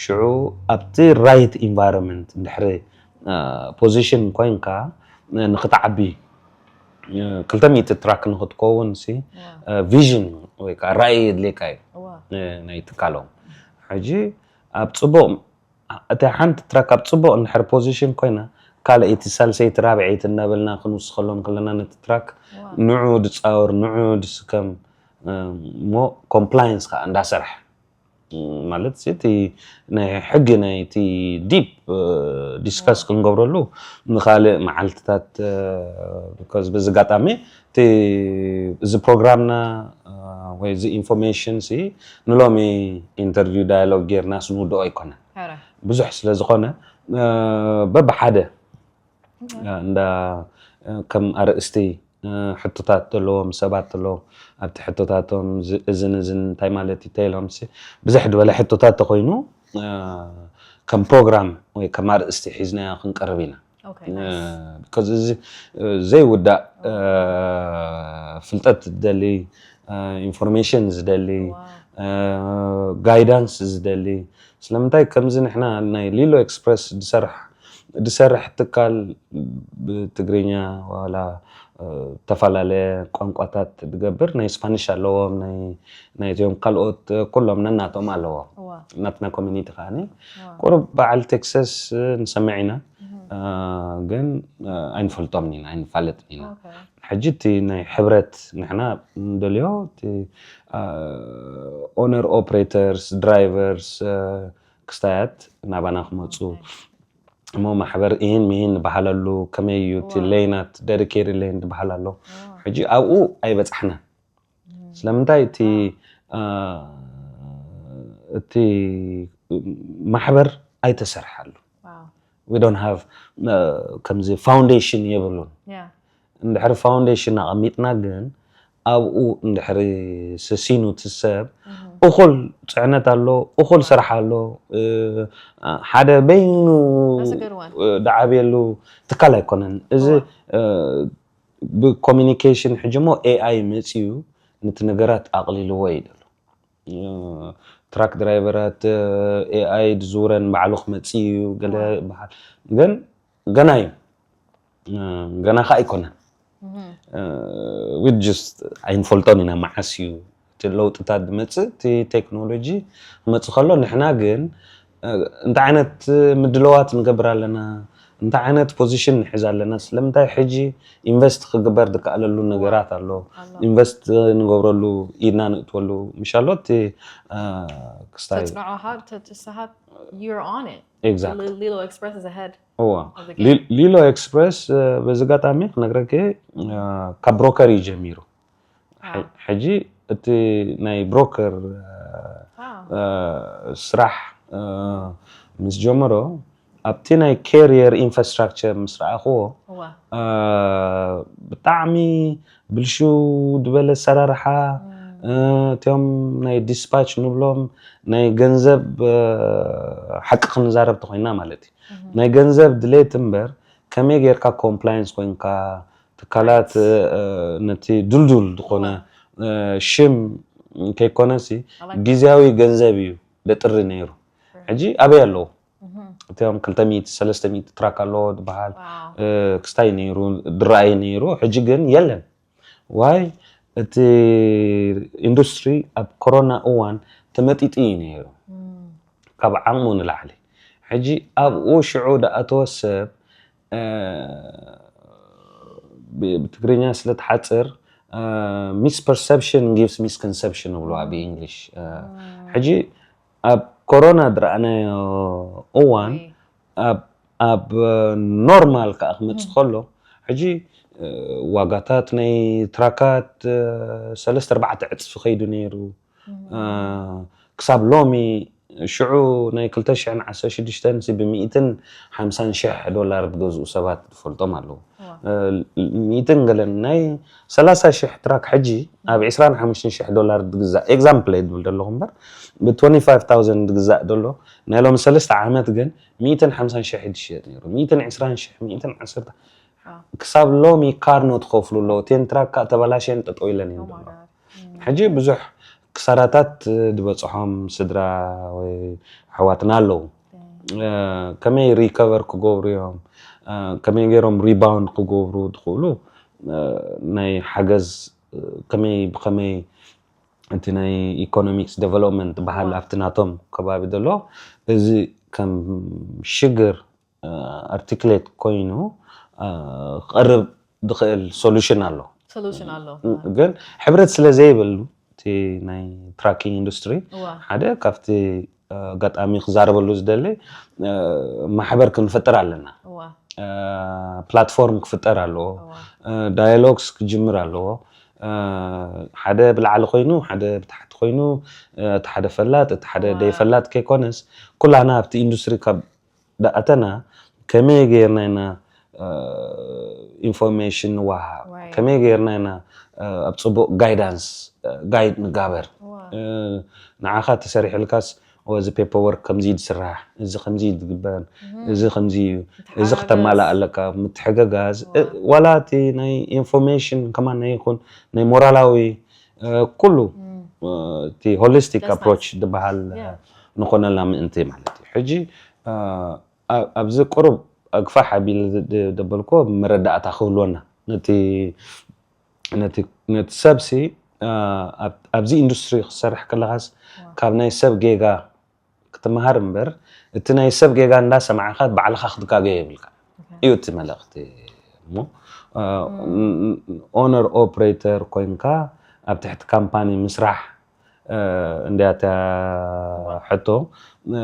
ሽዑ ኣብቲ ራይት ኢንቫይሮንመንት እንድሕሪ ፖዚሽን ኮይንካ ንክትዓቢ ክልተ ሚእቲ ትራክ ንክትከውን ሲ ቪዥን ወይ ከዓ ራእይ የድልየካ እዩ ናይ ትካሎም ሕጂ ኣብ ፅቡቅ እቲ ሓንቲ ትራክ ኣብ ፅቡቅ እንድሕር ፖዚሽን ኮይና ካልኣይቲ ሳልሰይቲ ራብዐይቲ እናበልና ክንውስኸሎም ከለና ነቲ ትራክ ንዑ ድፃወር ንዑ ድስከም እሞ ኮምፕላየንስ ከዓ እንዳሰርሐ ማለት እቲ ናይ ሕጊ ናይቲ ዲፕ ዲስከስ ክንገብረሉ ንካልእ መዓልትታት ዝ በዚ ኣጋጣሚ እዚ ፕሮግራምና ወይ እዚ ኢንፎርሜሽን ንሎሚ ኢንተርቪው ዳያሎግ ጌርና ስንውድኦ ኣይኮነን ብዙሕ ስለ ዝኾነ በብሓደ እንዳ ከም ኣርእስቲ ሕቶታት ዘለዎም ሰባት ኣለዉ ኣብቲ ሕቶታቶም እዝን እዝን እንታይ ማለት እዩ ተይሎም ብዙሕ ዝበለ ሕቶታት ተኮይኑ ከም ፕሮግራም ወይ ከም ኣርእስቲ ሒዝናዮ ክንቀርብ ኢና እዚ ዘይውዳእ ፍልጠት ዝደሊ ኢንፎርሜሽን ዝደሊ ጋይዳንስ ዝደሊ ስለምንታይ ከምዚ ንሕና ናይ ሊሎ ኤክስፕረስ ዝሰርሕ ዝሰርሕ ትካል ብትግርኛ ዋላ ዝተፈላለየ ቋንቋታት ዝገብር ናይ ስፓኒሽ ኣለዎም ናይዚኦም ካልኦት ኩሎም ነናቶም ኣለዎም ናትና ኮሚኒቲ ከዓ ቁሩብ በዓል ቴክሰስ ንሰምዕ ኢና ግን ኣይንፈልጦም ኢና ኣይንፋለጥን ኢና ሕጂ እቲ ናይ ሕብረት ንሕና ንደልዮ እቲ ኦነር ኦፕሬተርስ ድራይቨርስ ክስታያት ናባና ክመፁ እሞ ማሕበር ይህን ምሂን ዝበሃለሉ ከመይ እዩ እቲ ሌይናት ደዲኬትድ ሌይን ዝበሃል ኣሎ ሕጂ ኣብኡ ኣይበፃሕናን ስለምንታይ እቲ እቲ ማሕበር ኣይተሰርሓሉ we don't have ከምዚ ፋውንዴሽን የብሉን እንድሕሪ ፋውንዴሽን ኣቐሚጥና ግን ኣብኡ እንድሕሪ ሰሲኑ እቲ ሰብ እኹል ፅዕነት ኣሎ እኹል ስራሕ ኣሎ ሓደ በይኑ ዝዓብየሉ ትካል ኣይኮነን እዚ ብኮሚኒኬሽን ሕጂ ሞ ኤኣይ መፅዩ ነቲ ነገራት ኣቕሊልዎ እዩ ዘሎ ትራክ ድራይቨራት ኤኣይ ዝዝውረን ባዕሉ ክመፅእ እዩ ገለ ይበሃል ግን ገና እዩ ገና ከዓ ኣይኮነን ዊድ ጅስት ኣይንፈልጦን ኢና መዓስ እዩ እቲ ለውጥታት ዝመፅእ እቲ ቴክኖሎጂ ክመፅእ ከሎ ንሕና ግን እንታይ ዓይነት ምድለዋት ንገብር ኣለና እንታይ ዓይነት ፖዚሽን ንሕዝ ኣለና ስለምንታይ ሕጂ ኢንቨስት ክግበር ዝከኣለሉ ነገራት ኣሎ ኢንቨስት ንገብረሉ ኢድና ንእትወሉ ምሻሎ እቲ ክስታይ ተፅንዖ ሃብ ተትስሃብ you're on it Exactly. Lilo Express is ahead እዋ ሊሎ ኤክስፕረስ በዚ ኣጋጣሚ ክነግረኪ ካብ ብሮከር እዩ ጀሚሩ ሕጂ እቲ ናይ ብሮከር ስራሕ ምስ ጀመሮ ኣብቲ ናይ ካሪየር ኢንፍራስትራክቸር ምስ ረኣኽዎ ብጣዕሚ ብልሹ ዝበለ ኣሰራርሓ እቲኦም ናይ ዲስፓች ንብሎም ናይ ገንዘብ ሓቂ ክንዛረብ ተኮይና ማለት እዩ ናይ ገንዘብ ድሌት እምበር ከመይ ጌርካ ኮምፕላየንስ ኮይንካ ትካላት እ፣ ነቲ ድልዱል ዝኾነ እ፣ ሽም ከይኮነሲ ግዜያዊ ገንዘብ እዩ ደጥሪ ነይሩ። ሕጂ ኣበይ ኣለዉ? እቲኦም ክልተ ሚእቲ ሰለስተ ሚእቲ ትራክ ኣለዎ ዝበሃል እ፣ ክስታይ ነይሩ ድረኣይ ነይሩ። ሕጂ ግን የለን። ዋይ እቲ ኢንዱስትሪ ኣብ ኮሮና እዋን ተመጢጡ እዩ ነይሩ ካብ ዓቕሙ ንላዕሊ። ሕጂ ኣብኡ ሽዑ ዝኣተወ ሰብ እ፣ ብ- ብትግርኛ ስለ ትሓፅር misperception gives misconception ይብልዋ ብእንግሊሽ። እ፣ ሕጂ ኣብ ኮሮና ዝረኣናዮ እዋን ኣብ ኣብ ኖርማል ከዓ ክመፅእ ከሎ ሕጂ እ፣ ዋጋታት ናይ ትራካት እ፣ ሰለስተ ኣርባዕተ ዕፅፊ ከይዱ ነይሩ። እ፣ ክሳብ ሎሚ ሽዑ ናይ ክልተ ሽሕን ዓሰርተ ሽዱሽተን ሲ ብሚእትን ሓምሳን ሽሕ ዶላር ዝገዝኡ ሰባት ዝፈልጦም ኣለዉ። ሚእትን ገለን ናይ ሰላሳ ሽሕ ትራክ ሕጂ ኣብ ዕስራን ሓሙሽተን ሽሕ ዶላር ዝግዛእ ኤግዛምፕል እየ ዝብል ዘለኹ እምበር ብ25,000 ዝግዛእ ዘሎ ናይ ሎሚ ሰለስተ ዓመት ግን ሚእትን ሓምሳን ሽሕ ዝሽየጥ ነይሩ። ሚእትን ዕስራን ሽሕ፣ ሚእትን ዓሰርተ ክሳብ ሎሚ ካርኖ ትኸፍሉ ኣለዉ። ቴን ትራክ ከዓ ተበላሸን ጠጠው ኢለን እየን ዘለዋ። ሕጂ ብዙሕ ክሳራታት ዝበፅሖም ስድራ ወይ ኣሕዋትና ኣለዉ። እ፣ ከመይ ሪከቨር ክገብሩ እዮም፣ እ፣ ከመይ ገይሮም ሪባውንድ ክገብሩ ትኽእሉ እ፣ ናይ ሓገዝ እ፣ ከመይ ብኸመይ እቲ ናይ ኢኮኖሚክስ ዴቨሎፕመንት በሃል ኣብቲ ናቶም ከባቢ ዘሎ እዚ ከም ሽግር ኣርቲክሌት ኮይኑ እ፣ ክቐርብ ዝኽእል ሶሉሽን ኣሎ። ሶሉሽን ኣሎ። ግን ሕብረት ስለ ዘይብሉ እቲ ናይ ትራኪንግ ኢንዱስትሪ እዋ ሓደ ካብቲ እ፣ ኣጋጣሚ ክዛረበሉ ዝደሊ እ፣ ማሕበር ክንፈጥር ኣለና። እዋ እ፣ ፕላትፎርም ክፍጠር ኣለዎ። እዋ እ፣ ዳያሎግስ ክጅምር ኣለዎ። እ፣ ሓደ ብላዕሊ ኮይኑ ሓደ ብታሕቲ ኮይኑ እ፣ እቲ ሓደ ፈላጥ እቲ ሓደ ደይፈላጥ ከይኮነስ ኩላና ኣብቲ ኢንዱስትሪ ካብ ዳኣተና ከመይ ገይርና ኢና እ፣ ኢንፎርሜሽን ንወሃብ ዋይ። ከመይ ገይርና ኢና እ፣ ኣብ ፅቡቅ ጋይዳንስ እ፣ ጋይድ ንጋበር እዋ እ፣ ንዓኻ ተሰሪሕልካስ ኦ፣ እዚ ፔፐር ወርክ ከምዚ እዩ ዝስራሕ እዚ ከምዚ እዩ ዝግበር እዚ ከምዚ እዩ እዚ ምትሓጋገዝ። ክተማላእ ኣለካ ምትሕግጋዝ እ፣ እዋ። ዋላ እቲ ናይ ኢንፎርሜሽን ከማን ናይ ይኹን ናይ ሞራላዊ እ፣ ኩሉ እም፣ እ፣ እቲ ሆሊስቲክ That's ኣፕሮች ዝበሃል እ፣ Yeah. ንኾነልና ምእንቲ ማለት እዩ ሕጂ እ፣ ኣብ- ኣብዚ ቁሩብ ኣግፋሕ ኣቢለ ዝ- ድ- ደበልኮ መረዳእታ ክህልወና ነቲ ነቲ ነቲ ሰብሲ እ፣ ኣብ- ኣብዚ ኢንዱስትሪ ክትሰርሕ ከለኻስ ካብ ናይ ሰብ ጌጋ ክትመሃር እምበር እቲ ናይ ሰብ ጌጋ እንዳሰማዕካ ባዕልኻ ክትጋገ የብልካ እዩ እቲ መልእኽቲ እሞ ኦነር ኦፕሬተር ኮይንካ ኣብ ትሕቲ ካምፓኒ ምስራሕ እ፣ እንድያ እታ ሕቶ እ፣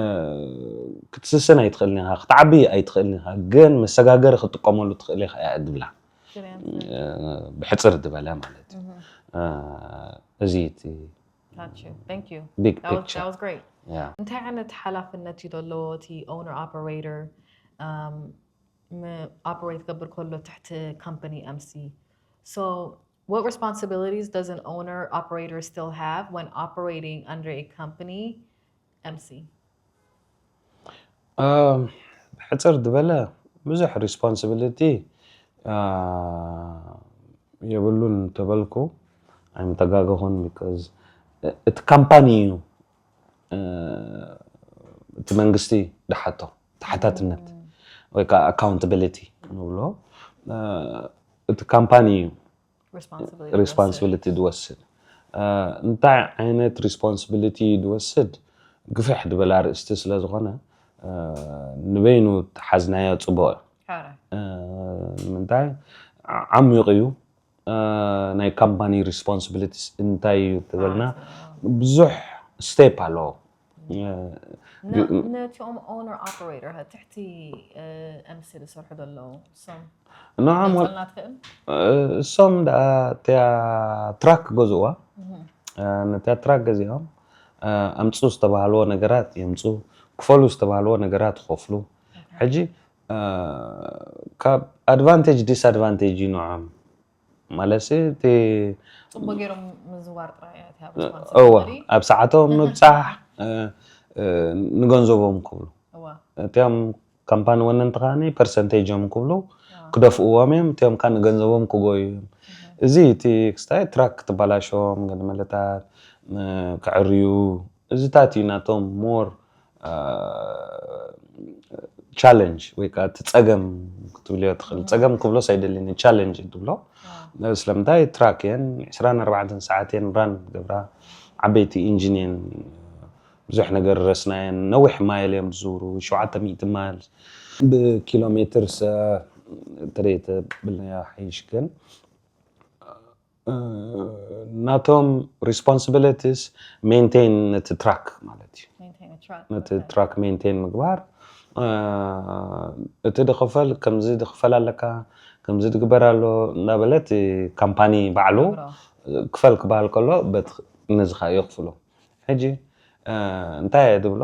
ክትስስን ኣይትኽእልን ኢኻ ክትዓቢ ኣይትኽእልን ኢኻ ግን መሰጋገሪ ክትጥቀመሉ ትኽእል ኢኻ እያ ድብላ Good answer. እ፣ ብሕፅር ዝበለ ማለት እዩ እ፣ እዚ እቲ Got you. Thank you. ቢግ That was, ፒክቸር that was great. ያ እንታይ ዓይነት ሓላፍነት እዩ ዘለዎ እቲ ኦነር ኦፐሬተር ኦፕሬት ክገብር ከሎ ትሕቲ ካምፓኒ ኤምሲ? So what responsibilities does an owner operator still have when operating under a company ኤምሲ? እ፣ ብሕፅር ዝበለ ብዙሕ ሪስፖንሲቢሊቲ እ፣ የብሉን ተበልኩ ኣይምተጋገኹን because እቲ ካምፓኒ እዩ እ፣ እቲ መንግስቲ ድሓቶ ተሓታትነት ወይ ከዓ ኣካውንታቢሊቲ ንብሎ እ፣ እቲ ካምፓኒ እዩ Responsibility. ሪስፖንሲቢሊቲ ዝወስድ እ፣ እንታይ ዓይነት ሪስፖንሲቢሊቲ ዝወስድ ግፍሕ ዝበለ ኣርእስቲ ስለ ዝኾነ እ፣ ንበይኑ ተሓዝናዮ ፅቡቅ እዩ Correct. እ፣ ንምንታይ ዓ- ዓሚቕ እዩ እ፣ ናይ ካምፓኒ ሪስፖንሲቢሊቲስ እንታይ እዩ ትበልና ብዙሕ ስቴፕ ኣለዎ እ፣ ነ- ነቲኦም ኦነር ኦፐሬተር ትሕቲ ኤምሲ ዝሰርሑ ዘለዉ እሶም ንዖም ወል- ክትገልፀልና ትኽእል? እሶም ደኣ እቲያ ትራክ ክገዝእዋ እ፣ ነቲያ ትራክ ገዚኦም እ፣ ኣምፁ ዝተባሃልዎ ነገራት የምፁ ክፈሉ ዝተባሃልዎ ነገራት ይኸፍሉ ሕጂ እ፣ ካብ ኣድቫንቴጅ ዲስኣድቫንቴጅ እዩ ንዖም ማለት እቲ ፅቡቅ ገይሮም ምዝዋር ጥራይ እያ እቲያ እወ responsibility። ኣብ ሰዓቶም ምብፃሕ እ፣ እ፣ ንገንዘቦም ክብሉ እዋ እቲኦም ካምፓኒ ወነንቲ ከዓኒ ፐርሰንቴጆም ክብሉ ክደፍእዎም እዮም፣ እቲኦም ካ ንገንዘቦም ክጎዩ እዮም። እዚ እቲ ክስታይ ትራክ ክትበላሸዎም፣ ገለ መለታት ክዕርዩ፣ እዚታት እዩ ናቶም ሞር ቻለንጅ ወይ ከዓ እቲ ፀገም ክትብልዮ ትኽእል። ፀገም ክብሎስ ኣይደልን፣ ቻለንጅ ትብሎ። ስለምንታይ ትራክ እየን ዕስራን ኣርባዕተን ሰዓት እየን ራን ገብራ፣ ዓበይቲ ኢንጂን እየን፣ ብዙሕ ነገር ረስና እየን፣ ነዊሕ ማይል እዮም ዝዝውሩ፣ ሸውዓተ ሚእቲ ማይል ብኪሎ ሜትር ተደይ ተብልናዮ ሓይሽ ግን ናቶም ሪስፖንሲቢሊቲስ ሜንቴን ነቲ ትራክ ማለት እዩ። ነቲ ትራክ ሜንቴን ምግባር፣ እቲ ድኽፈል ከምዚ ድኽፈል ኣለካ፣ ከምዚ ድግበር ኣሎ እናበለት ካምፓኒ ባዕሉ ክፈል ክበሃል ከሎ በቲ ነዚ ከዓ የኽፍሎ። ሕጂ እንታይ እየ ድብሎ?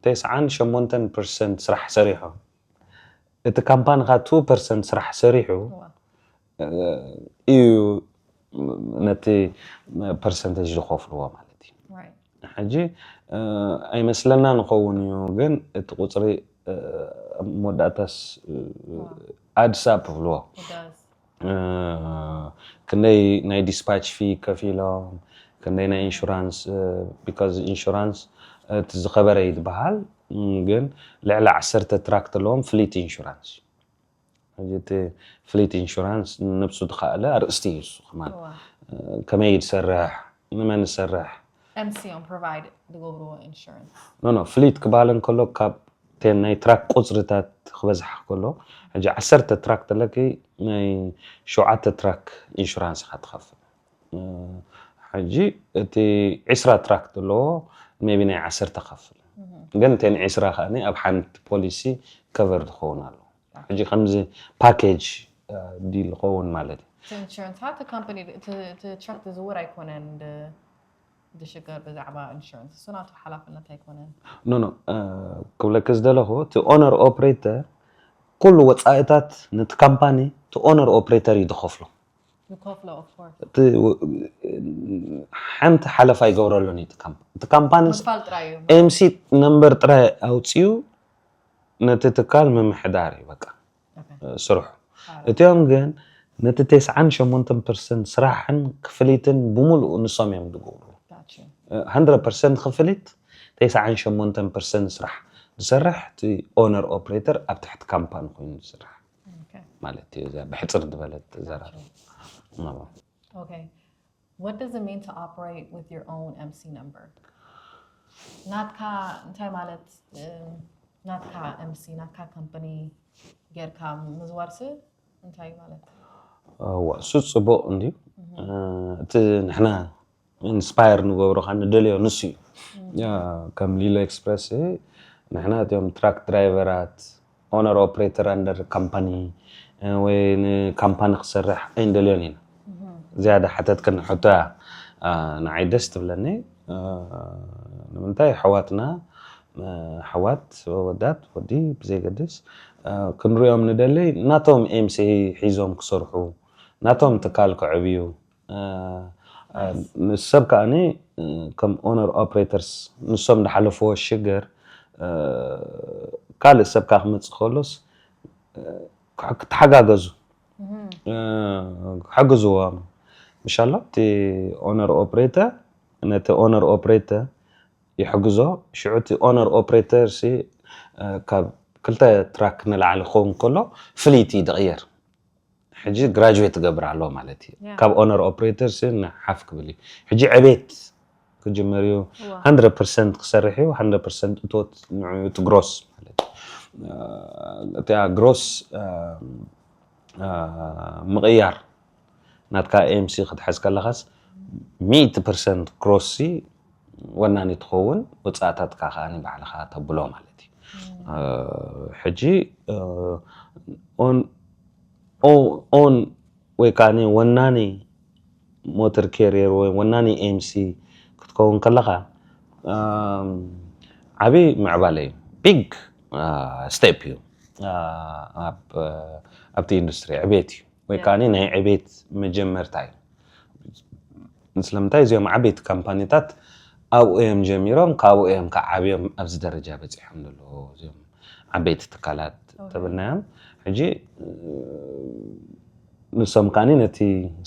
ተስዓን ሸሞንተን ፐርሰንት ስራሕ ሰሪሖም፣ እቲ ካምፓኒ ከዓ ቱ ፐርሰንት ስራሕ ሰሪሑ እዩ ነቲ ፐርሰንቴጅ ዝኸፍልዎ ማለት እዩ። ሕጂ ኣይመስለና ንኸውን እዩ፣ ግን እቲ ቁፅሪ መወዳእታስ ኣድሳፕ ብልዎ ክንደይ ናይ ዲስፓች ፊ ከፊሎም፣ ክንደይ ናይ ኢንሹራንስ፣ ቢካዝ ኢንሹራንስ እቲ ዝኸበረ እዩ ዝበሃል፣ ግን ልዕሊ ዓሰርተ ትራክት ኣለዎም ፍሊት ኢንሹራንስ። ሕጂ እቲ ፍሊት ኢንሹራንስ ንነብሱ ዝኸኣለ ኣርእስቲ እዩ እሱ ከማን። ከመይ ዝሰርሕ፣ ንመን ዝሰርሕ? MC እዮም ፕሮቫይድ ዝገብርዎ ኢንሹራንስ። ኖ ኖ፣ ፍሊት ክበሃል እንከሎ ካብ ተን ናይ ትራክ ቁፅርታት ክበዝሓ ከሎ፣ ሕጂ ዓሰርተ ትራክ ተለኪ ናይ ሸውዓተ ትራክ ኢንሹራንስ ኢኻ ትኸፍል። ሕጂ እቲ ዕስራ ትራክ ዘለዎ ሜቢ ናይ ዓሰርተ ከፍል፣ ግን እተን ዕስራ ከኣ ኣብ ሓንቲ ፖሊሲ ከቨር ዝኸውን ኣሎ። ሕጂ ከምዚ ፓኬጅ ዲል ኸውን ማለት እዩ። ኢንሹራንስ እቲ ካምፓኒ እቲ ትራክ ዝዝውር ኣይኮነን። ድሽገር ብዛዕባ ኢንሹራንስ እሱ ናቱ ሓላፍነት ኣይኮነን። ኖ ኖ፣ ክብለኪ ዝደለኹ እቲ ኦነር ኦፕሬተር ኩሉ ወፃኢታት ነቲ ካምፓኒ እቲ ኦነር ኦፕሬተር እዩ ዝኸፍሎ። ይከፍሎ ኦፍ ኮርስ። እቲ ሓንቲ ሓለፋ ይገብረሉን እዩ እቲ ካምፓኒ። እቲ ካምፓኒ ምክፋል ጥራይ እዩ። ኤምሲ ነምበር ጥራይ ኣውፅኡ ነቲ ትካል ምምሕዳር እዩ በቃ ስርሑ። እቲኦም ግን ነቲ ተስዓን ሸሞንተን ፐርሰንት ስራሕን ክፍሊትን ብምሉኡ ንሶም እዮም ዝገብሩ። ጋትሺ። ሃንድረድ ፐርሰንት ክፍሊት ተስዓን ሸሞንተን ፐርሰንት ስራሕ ዝሰርሕ እቲ ኦነር ኦፕሬተር ኣብ ትሕቲ ካምፓኒ ኮይኑ ዝስራሕ ኦኬ። ማለት እዩ። እዛ ብሕፅር ዝበለት ዘራርባ። ኦኬ። What does it mean to operate with your own MC number? ናትካ እንታይ ማለት እም፣ ናትካ MC ናትካ ካምፓኒ ጌርካ ምዝዋርሲ እንታይ ማለት? እዋ እሱ ፅቡቕ እንድዩ። እቲ ንሕና ኢንስፓየር ንገብሮ ካ ንደልዮ ንሱ እዩ። ያ፣ ከም ሊሎ ኤክስፕረስ ንሕና እቲኦም ትራክ ድራይቨራት ኦነር ኦፕሬተር ኣንደር ካምፓኒ ወይ ንካምፓኒ ክሰርሕ ኣይንደልዮን ኢና። ዝያዳ ሓተትክን ሕቶ እያ ንዓይ ደስ ትብለኒ። ንምንታይ ኣሕዋትና፣ ኣሕዋት፣ ወዳት፣ ወዲ ብዘይገድስ፣ ክንሪኦም ንደሊ ናቶም ኤምሲ ሒዞም ክሰርሑ፣ ናቶም ትካል ክዕብዩ፣ ንሰብ ከኣኒ ከም ኦነር ኦፕሬተርስ ንሶም ዝሓለፍዎ ሽግር ካልእ ሰብ ከኣ ክመፅእ ከሎስ ክትሓጋገዙ፣ ክሕግዝዎም። ምሻሎ እቲ ኦነር ኦፕሬተር ነቲ ኦነር ኦፕሬተር ይሕግዞ። ሽዑ እቲ ኦነር ኦፕሬተር ሲ ካብ ክልተ ትራክ ንላዕሊ ክኸውን ከሎ ፍሊት እዩ ዝቕየር። ሕጂ ግራጁዌት ትገብር ኣሎ ማለት እዩ። ካብ ኦነር ኦፕሬተር ሲ ንሓፍ ክብል እዩ። ሕጂ ዕቤት ክጅመር እዩ። ሃንድረድ ፐርሰንት ክሰርሕ እዩ። ሃንድረድ ፐርሰንት እቶት ንዑ እቲ ግሮስ ማለት እዩ። እቲኣ ግሮስ ምቕያር ናትካ ኤምሲ ክትሕዝ ከለኻስ ሚእቲ ፐርሰንት ግሮስ ሲ ወናኒ ትኸውን፣ ወፃእታትካ ከኣ ባዕልኻ ተብሎ ማለት እዩ። ሕጂ ኦን ኦን ወይ ከዓ ወናኒ ሞተር ካሪየር ወይ ወናኒ ኤምሲ ክትከውን ከለኻ ዓብዪ ምዕባለ እዩ። ቢግ ስቴፕ እዩ። ኣብቲ ኢንዱስትሪ ዕቤት እዩ ወይ ከዓ ናይ ዕቤት መጀመርታ እዩ። ስለምንታይ እዚኦም ዓበይቲ ካምፓኒታት ኣብኡ እዮም ጀሚሮም፣ ካብኡ እዮም ከዓ ዓብዮም ኣብዚ ደረጃ በፂሖም ዘለዉ እዚኦም ዓበይቲ ትካላት ተብልናዮም። ሕጂ ንሶም ከዓኒ ነቲ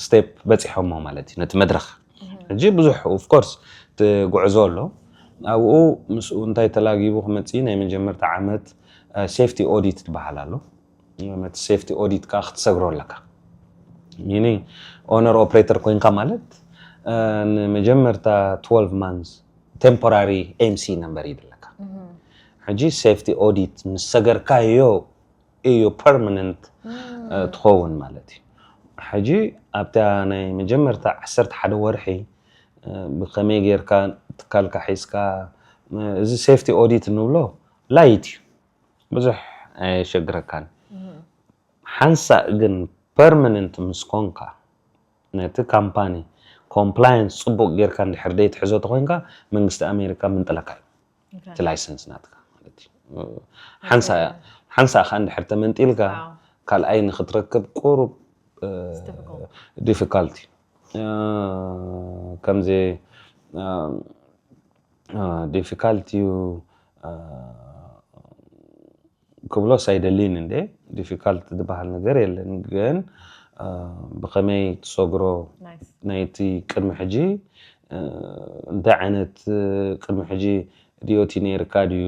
ስቴፕ በፂሖሞ ማለት እዩ፣ ነቲ መድረኽ። ሕጂ ብዙሕ ኦፍኮርስ እቲ ጉዕዞ ኣሎ። ኣብኡ ምስኡ እንታይ ተላጊቡ ክመፅእ፣ ናይ መጀመርታ ዓመት ሴፍቲ ኦዲት ትበሃል ኣሎ። ነቲ ሴፍቲ ኦዲት ከዓ ክትሰግሮ ኣለካ። ሚኒንግ ኦነር ኦፕሬተር ኮይንካ ማለት ንመጀመርታ ትወልቭ ማንስ ቴምፖራሪ ኤምሲ ነምበር ይድለካ። ሕጂ ሴፍቲ ኦዲት ምስ ሰገርካዮ እዩ ፐርማነንት ትኸውን ማለት እዩ። ሕጂ ኣብታ ናይ መጀመርታ ዓሰርተ ሓደ ወርሒ ብኸመይ ጌርካ ትካልካ ሒዝካ፣ እዚ ሴፍቲ ኦዲት እንብሎ ላይት እዩ፣ ብዙሕ ኣየሸግረካን። ሓንሳእ ግን ፐርማነንት ምስ ኮንካ፣ ነቲ ካምፓኒ ኮምፕላየንስ ጽቡቕ ጌርካ እንድሕር ደይትሕዞ ተኾይንካ፣ መንግስቲ ኣሜሪካ ምንጥለካ እዩ እቲ ላይሰንስ ናትካ ማለት እዩ። ሓንሳእ እያ፣ ሓንሳእ ከኣ እንድሕር ተመንጢልካ፣ ካልኣይ ንኽትረክብ ቁሩብ ዲፊካልቲ ከምዚ ዲፊካልቲ እዩ ክብሎስ ኣይደልን እንዴ። ዲፊካልት ዝበሃል ነገር የለን፣ ግን ብኸመይ ትሰግሮ ናይቲ ቅድሚ ሕጂ እንታይ ዓይነት ቅድሚ ሕጂ ዲኦቲ ነይርካ ድዩ?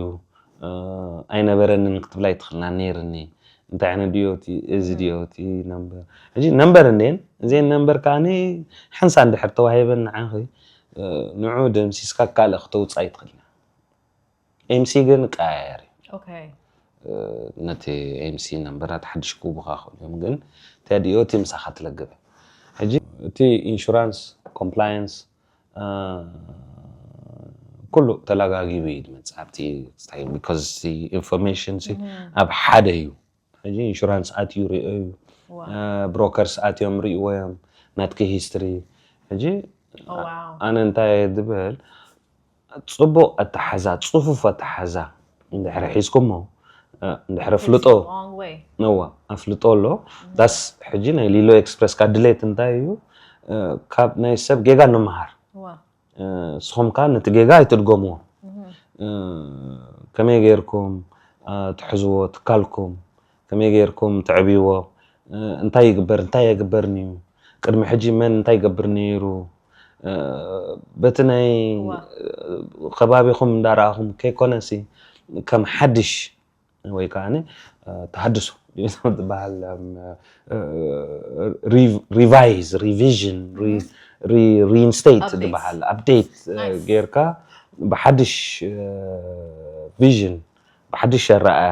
ኣይነበረንን ክትብል ኣይትኽእልና። ነይርኒ። እንታይ ዓይነት ዲኦቲ? እዚ ዲኦቲ ነምበር። ሕጂ ነምበር እንዴን እዜን ነምበር ከዓኒ ሓንሳ እንድሕር ተዋሂበን ንዓኺ ንዑ ደምሲስካ ካልእ ክተውፅእ ኣይትኽእልና። ኤምሲ ግን ቀያየር እዩ። ነቲ ኤምሲ ነምበራት ሓድሽ ክህቡኻ ክእሉ እዮም፣ ግን እታ ዲኦቲ ምሳኻ ትለግበ። ሕጂ እቲ ኢንሹራንስ፣ ኮምፕላየንስ፣ ኩሉ ተለጋጊቡ እዩ ዝመፅእ ኣብቲ ስታይ፣ ቢኮዝ ኢንፎርሜሽን ኣብ ሓደ እዩ። ሕጂ ኢንሹራንስ ኣትዩ ሪኦ እዩ፣ ብሮከርስ ኣትዮም ሪእዎ እዮም ናትኪ ሂስትሪ። ሕጂ ኣነ እንታይ ድብል፣ ፅቡቕ ኣተሓዛ፣ ፅፉፍ ኣተሓዛ እንድሕር ሒዝኩሞ፣ እንድሕር ኣፍልጦ፣ እዋ ኣፍልጦ ኣሎ። ዳስ ሕጂ ናይ ሊሎ ኤክስፕረስካ ድሌት እንታይ እዩ? ካብ ናይ ሰብ ጌጋ ንምሃር። ንስኹም ከኣ ነቲ ጌጋ ኣይትድገምዎ። ከመይ ጌርኩም ትሕዝዎ ትካልኩም? ከመይ ጌርኩም ተዕብይዎ? እንታይ ይግበር እንታይ ኣይግበርን እዩ? ቅድሚ ሕጂ መን እንታይ ይገብር ነይሩ? በቲ ናይ ከባቢኹም እንዳረኣኹም ከይኮነሲ ከም ሓድሽ ወይ ከዓ ተሃድሶ ዝበሃል ሪቫይዝ፣ ሪቪዥን፣ ሪኢንስቴት ዝበሃል ኣፕዴት ጌርካ ብሓድሽ ቪዥን ብሓድሽ ኣረኣእያ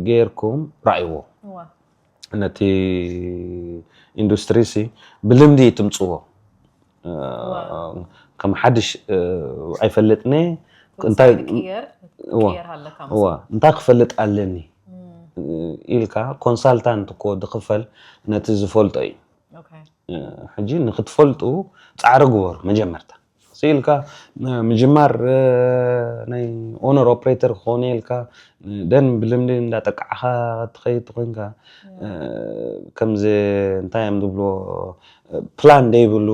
ጌርኩም ረኣይዎ። ነቲ ኢንዱስትሪ ሲ ብልምዲ ትምፅዎ። ከም ሓድሽ ኣይፈልጥን እየ። እንታይ ክፈልጥ ኣለኒ ኢልካ ኮንሳልታንት እኮ ዝኽፈል ነቲ ዝፈልጦ እዩ። ሕጂ ንክትፈልጡ ፃዕሪ ግበሩ መጀመርታ። ስኢልካ ምጅማር ናይ ኦነር ኦፕሬተር ክኾነ ኢልካ ደን ብልምዲ እንዳጠቃዕኻ ትኸይድ ተኮይንካ ከምዚ እንታይ እዮም ዝብሎ ፕላን ደይብሉ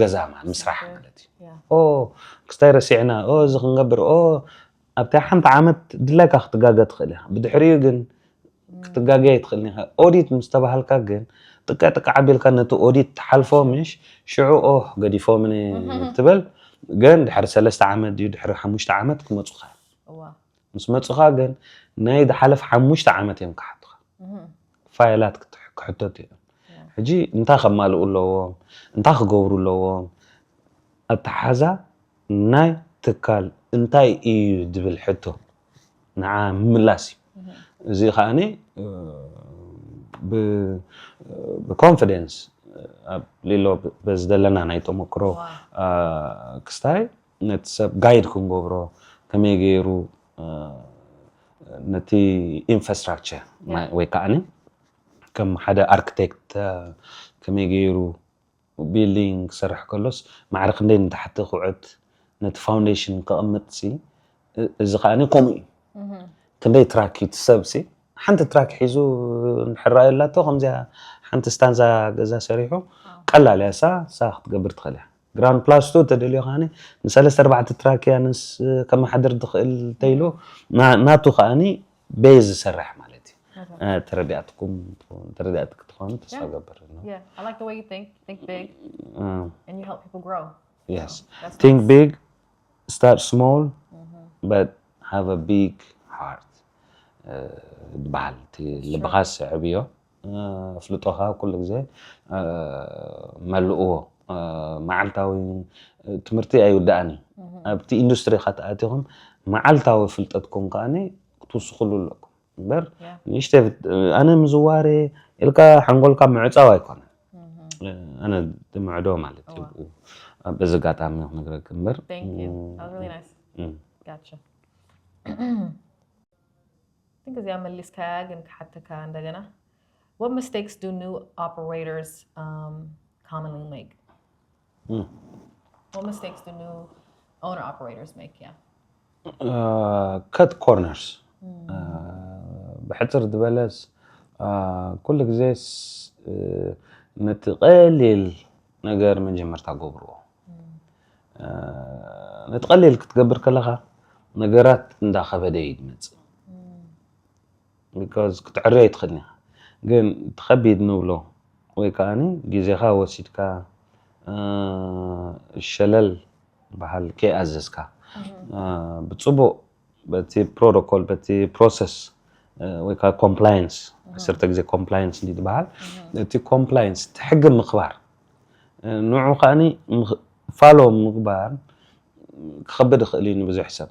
ገዛ ምስራሕ ማለት እዩ። ክስታይ ረሲዕና እዚ ክንገብር ኣብታ ሓንቲ ዓመት ድላይካ ክትጋገ ትኽእል ኢኻ። ብድሕሪኡ ግን ክትጋገ ኣይትኽእልን ኢኻ። ኦዲት ምስ ተባሃልካ ግን ጥቀ ጥቀ ኣቢልካ ነቲ ኦዲት ትሓልፎ ምሽ ሽዑ ኦህ ገዲፎምኒ ትብል። ግን ድሕሪ ሰለስተ ዓመት ድዩ ድሕሪ ሓሙሽተ ዓመት ክመፁኻ እዮም። ምስ መፁኻ ግን ናይ ዝሓለፍ ሓሙሽተ ዓመት እዮም ክሓቱኻ። ፋይላት ክሕተቱ እዮም። ሕጂ እንታይ ከማልኡ ኣለዎም? እንታይ ክገብሩ ኣለዎም? ኣተሓዛ ናይ ትካል እንታይ እዩ ዝብል ሕቶ ንዓ ምምላስ እዩ። እዚ ከዓኒ ብኮንፊደንስ ኣብ ሊሎ በዚ ዘለና ናይ ተመክሮ ክስታይ ነቲ ሰብ ጋይድ ክንገብሮ ከመይ ገይሩ ነቲ ኢንፍራስትራክቸር ወይ ከዓኒ ከም ሓደ ኣርክቴክት ከመይ ገይሩ ቢልዲንግ ክሰርሕ ከሎስ ማዕረ ክንደይ ንታሕቲ ክውዕት ነቲ ፋውንዴሽን ከቐምጥ ሲ እዚ ከዓኒ ከምኡ እዩ። ክንደይ ትራክ እዩ እቲ ሰብ ሲ ሓንቲ ትራክ ሒዙ እንድሕር ረኣየላቶ ከምዚኣ ሓንቲ ስታንዛ ገዛ ሰሪሑ ቀላል እያ ሳ ሳ ክትገብር ትኽእል እያ። ግራውንድ ፕላስ ቱ ተደልዮ ከዓኒ ንሰለስተ ኣርባዕተ ትራክ እያ ንስ ከመሓድር ትኽእል ተይሉ ናቱ ከዓኒ ቤዝ ዝሰርሕ ማለት እዩ። ተረዲኣትኩም ተረዲኣት ክትኾኑ ተስፋ ገብር ነው። Yeah, I like the way you think. Think big, Uh, and you help people grow. yes. That's Think nice. Big, start small, but have a big heart. ዝበሃል እቲ ልብኻ ዝስዕብ እዮ። ኣፍልጦኻ ኩሉ ግዜ መልእዎ። መዓልታዊ ትምህርቲ ኣይውዳእን እዩ። ኣብቲ ኢንዱስትሪ ካተኣቲኹም መዓልታዊ ፍልጠትኩም ከዓኒ ክትውስኽሉ ኣለኩም። እምበር ንእሽተይ ኣነ ምዝዋር ኢልካ ሓንጎልካ ምዕፃው ኣይኮነን። ኣነ ዝምዕዶ ማለት እዩ። በዚ ኣጋጣሚ ክነግረክ እምበር Thank you. That was really nice. Gotcha. I think እዚኣ መሊስካያ ግን ክሓተካ እንደገና. What mistakes do new operators um, commonly make? What mistakes do new owner operators make? Yeah. Cut corners. ብሕፅር ዝበለስ ኩሉ ግዜስ ነቲ ቀሊል ነገር መጀመርታ ገብርዎ። ነቲ ቀሊል ክትገብር ከለኻ ነገራት እንዳኸበደ እዩ ዝመፅእ። Because ክትዕርዮ ኣይትኽእልን ኢኻ። ግን እቲ ከቢድ ንብሎ ወይ ከዓኒ ግዜኻ ወሲድካ ሸለል በሃል ከይኣዘዝካ ብፅቡቕ በቲ ፕሮቶኮል በቲ ፕሮሰስ ወይ ከዓ ኮምፕላየንስ ዓሰርተ ግዜ ኮምፕላየንስ እንዲ ዝበሃል እቲ ኮምፕላየንስ እቲ ሕጊ ምኽባር ንዑ ከዓኒ ፋሎ ምግባር ክኸብድ ይኽእል እዩ ንብዙሕ ሰብ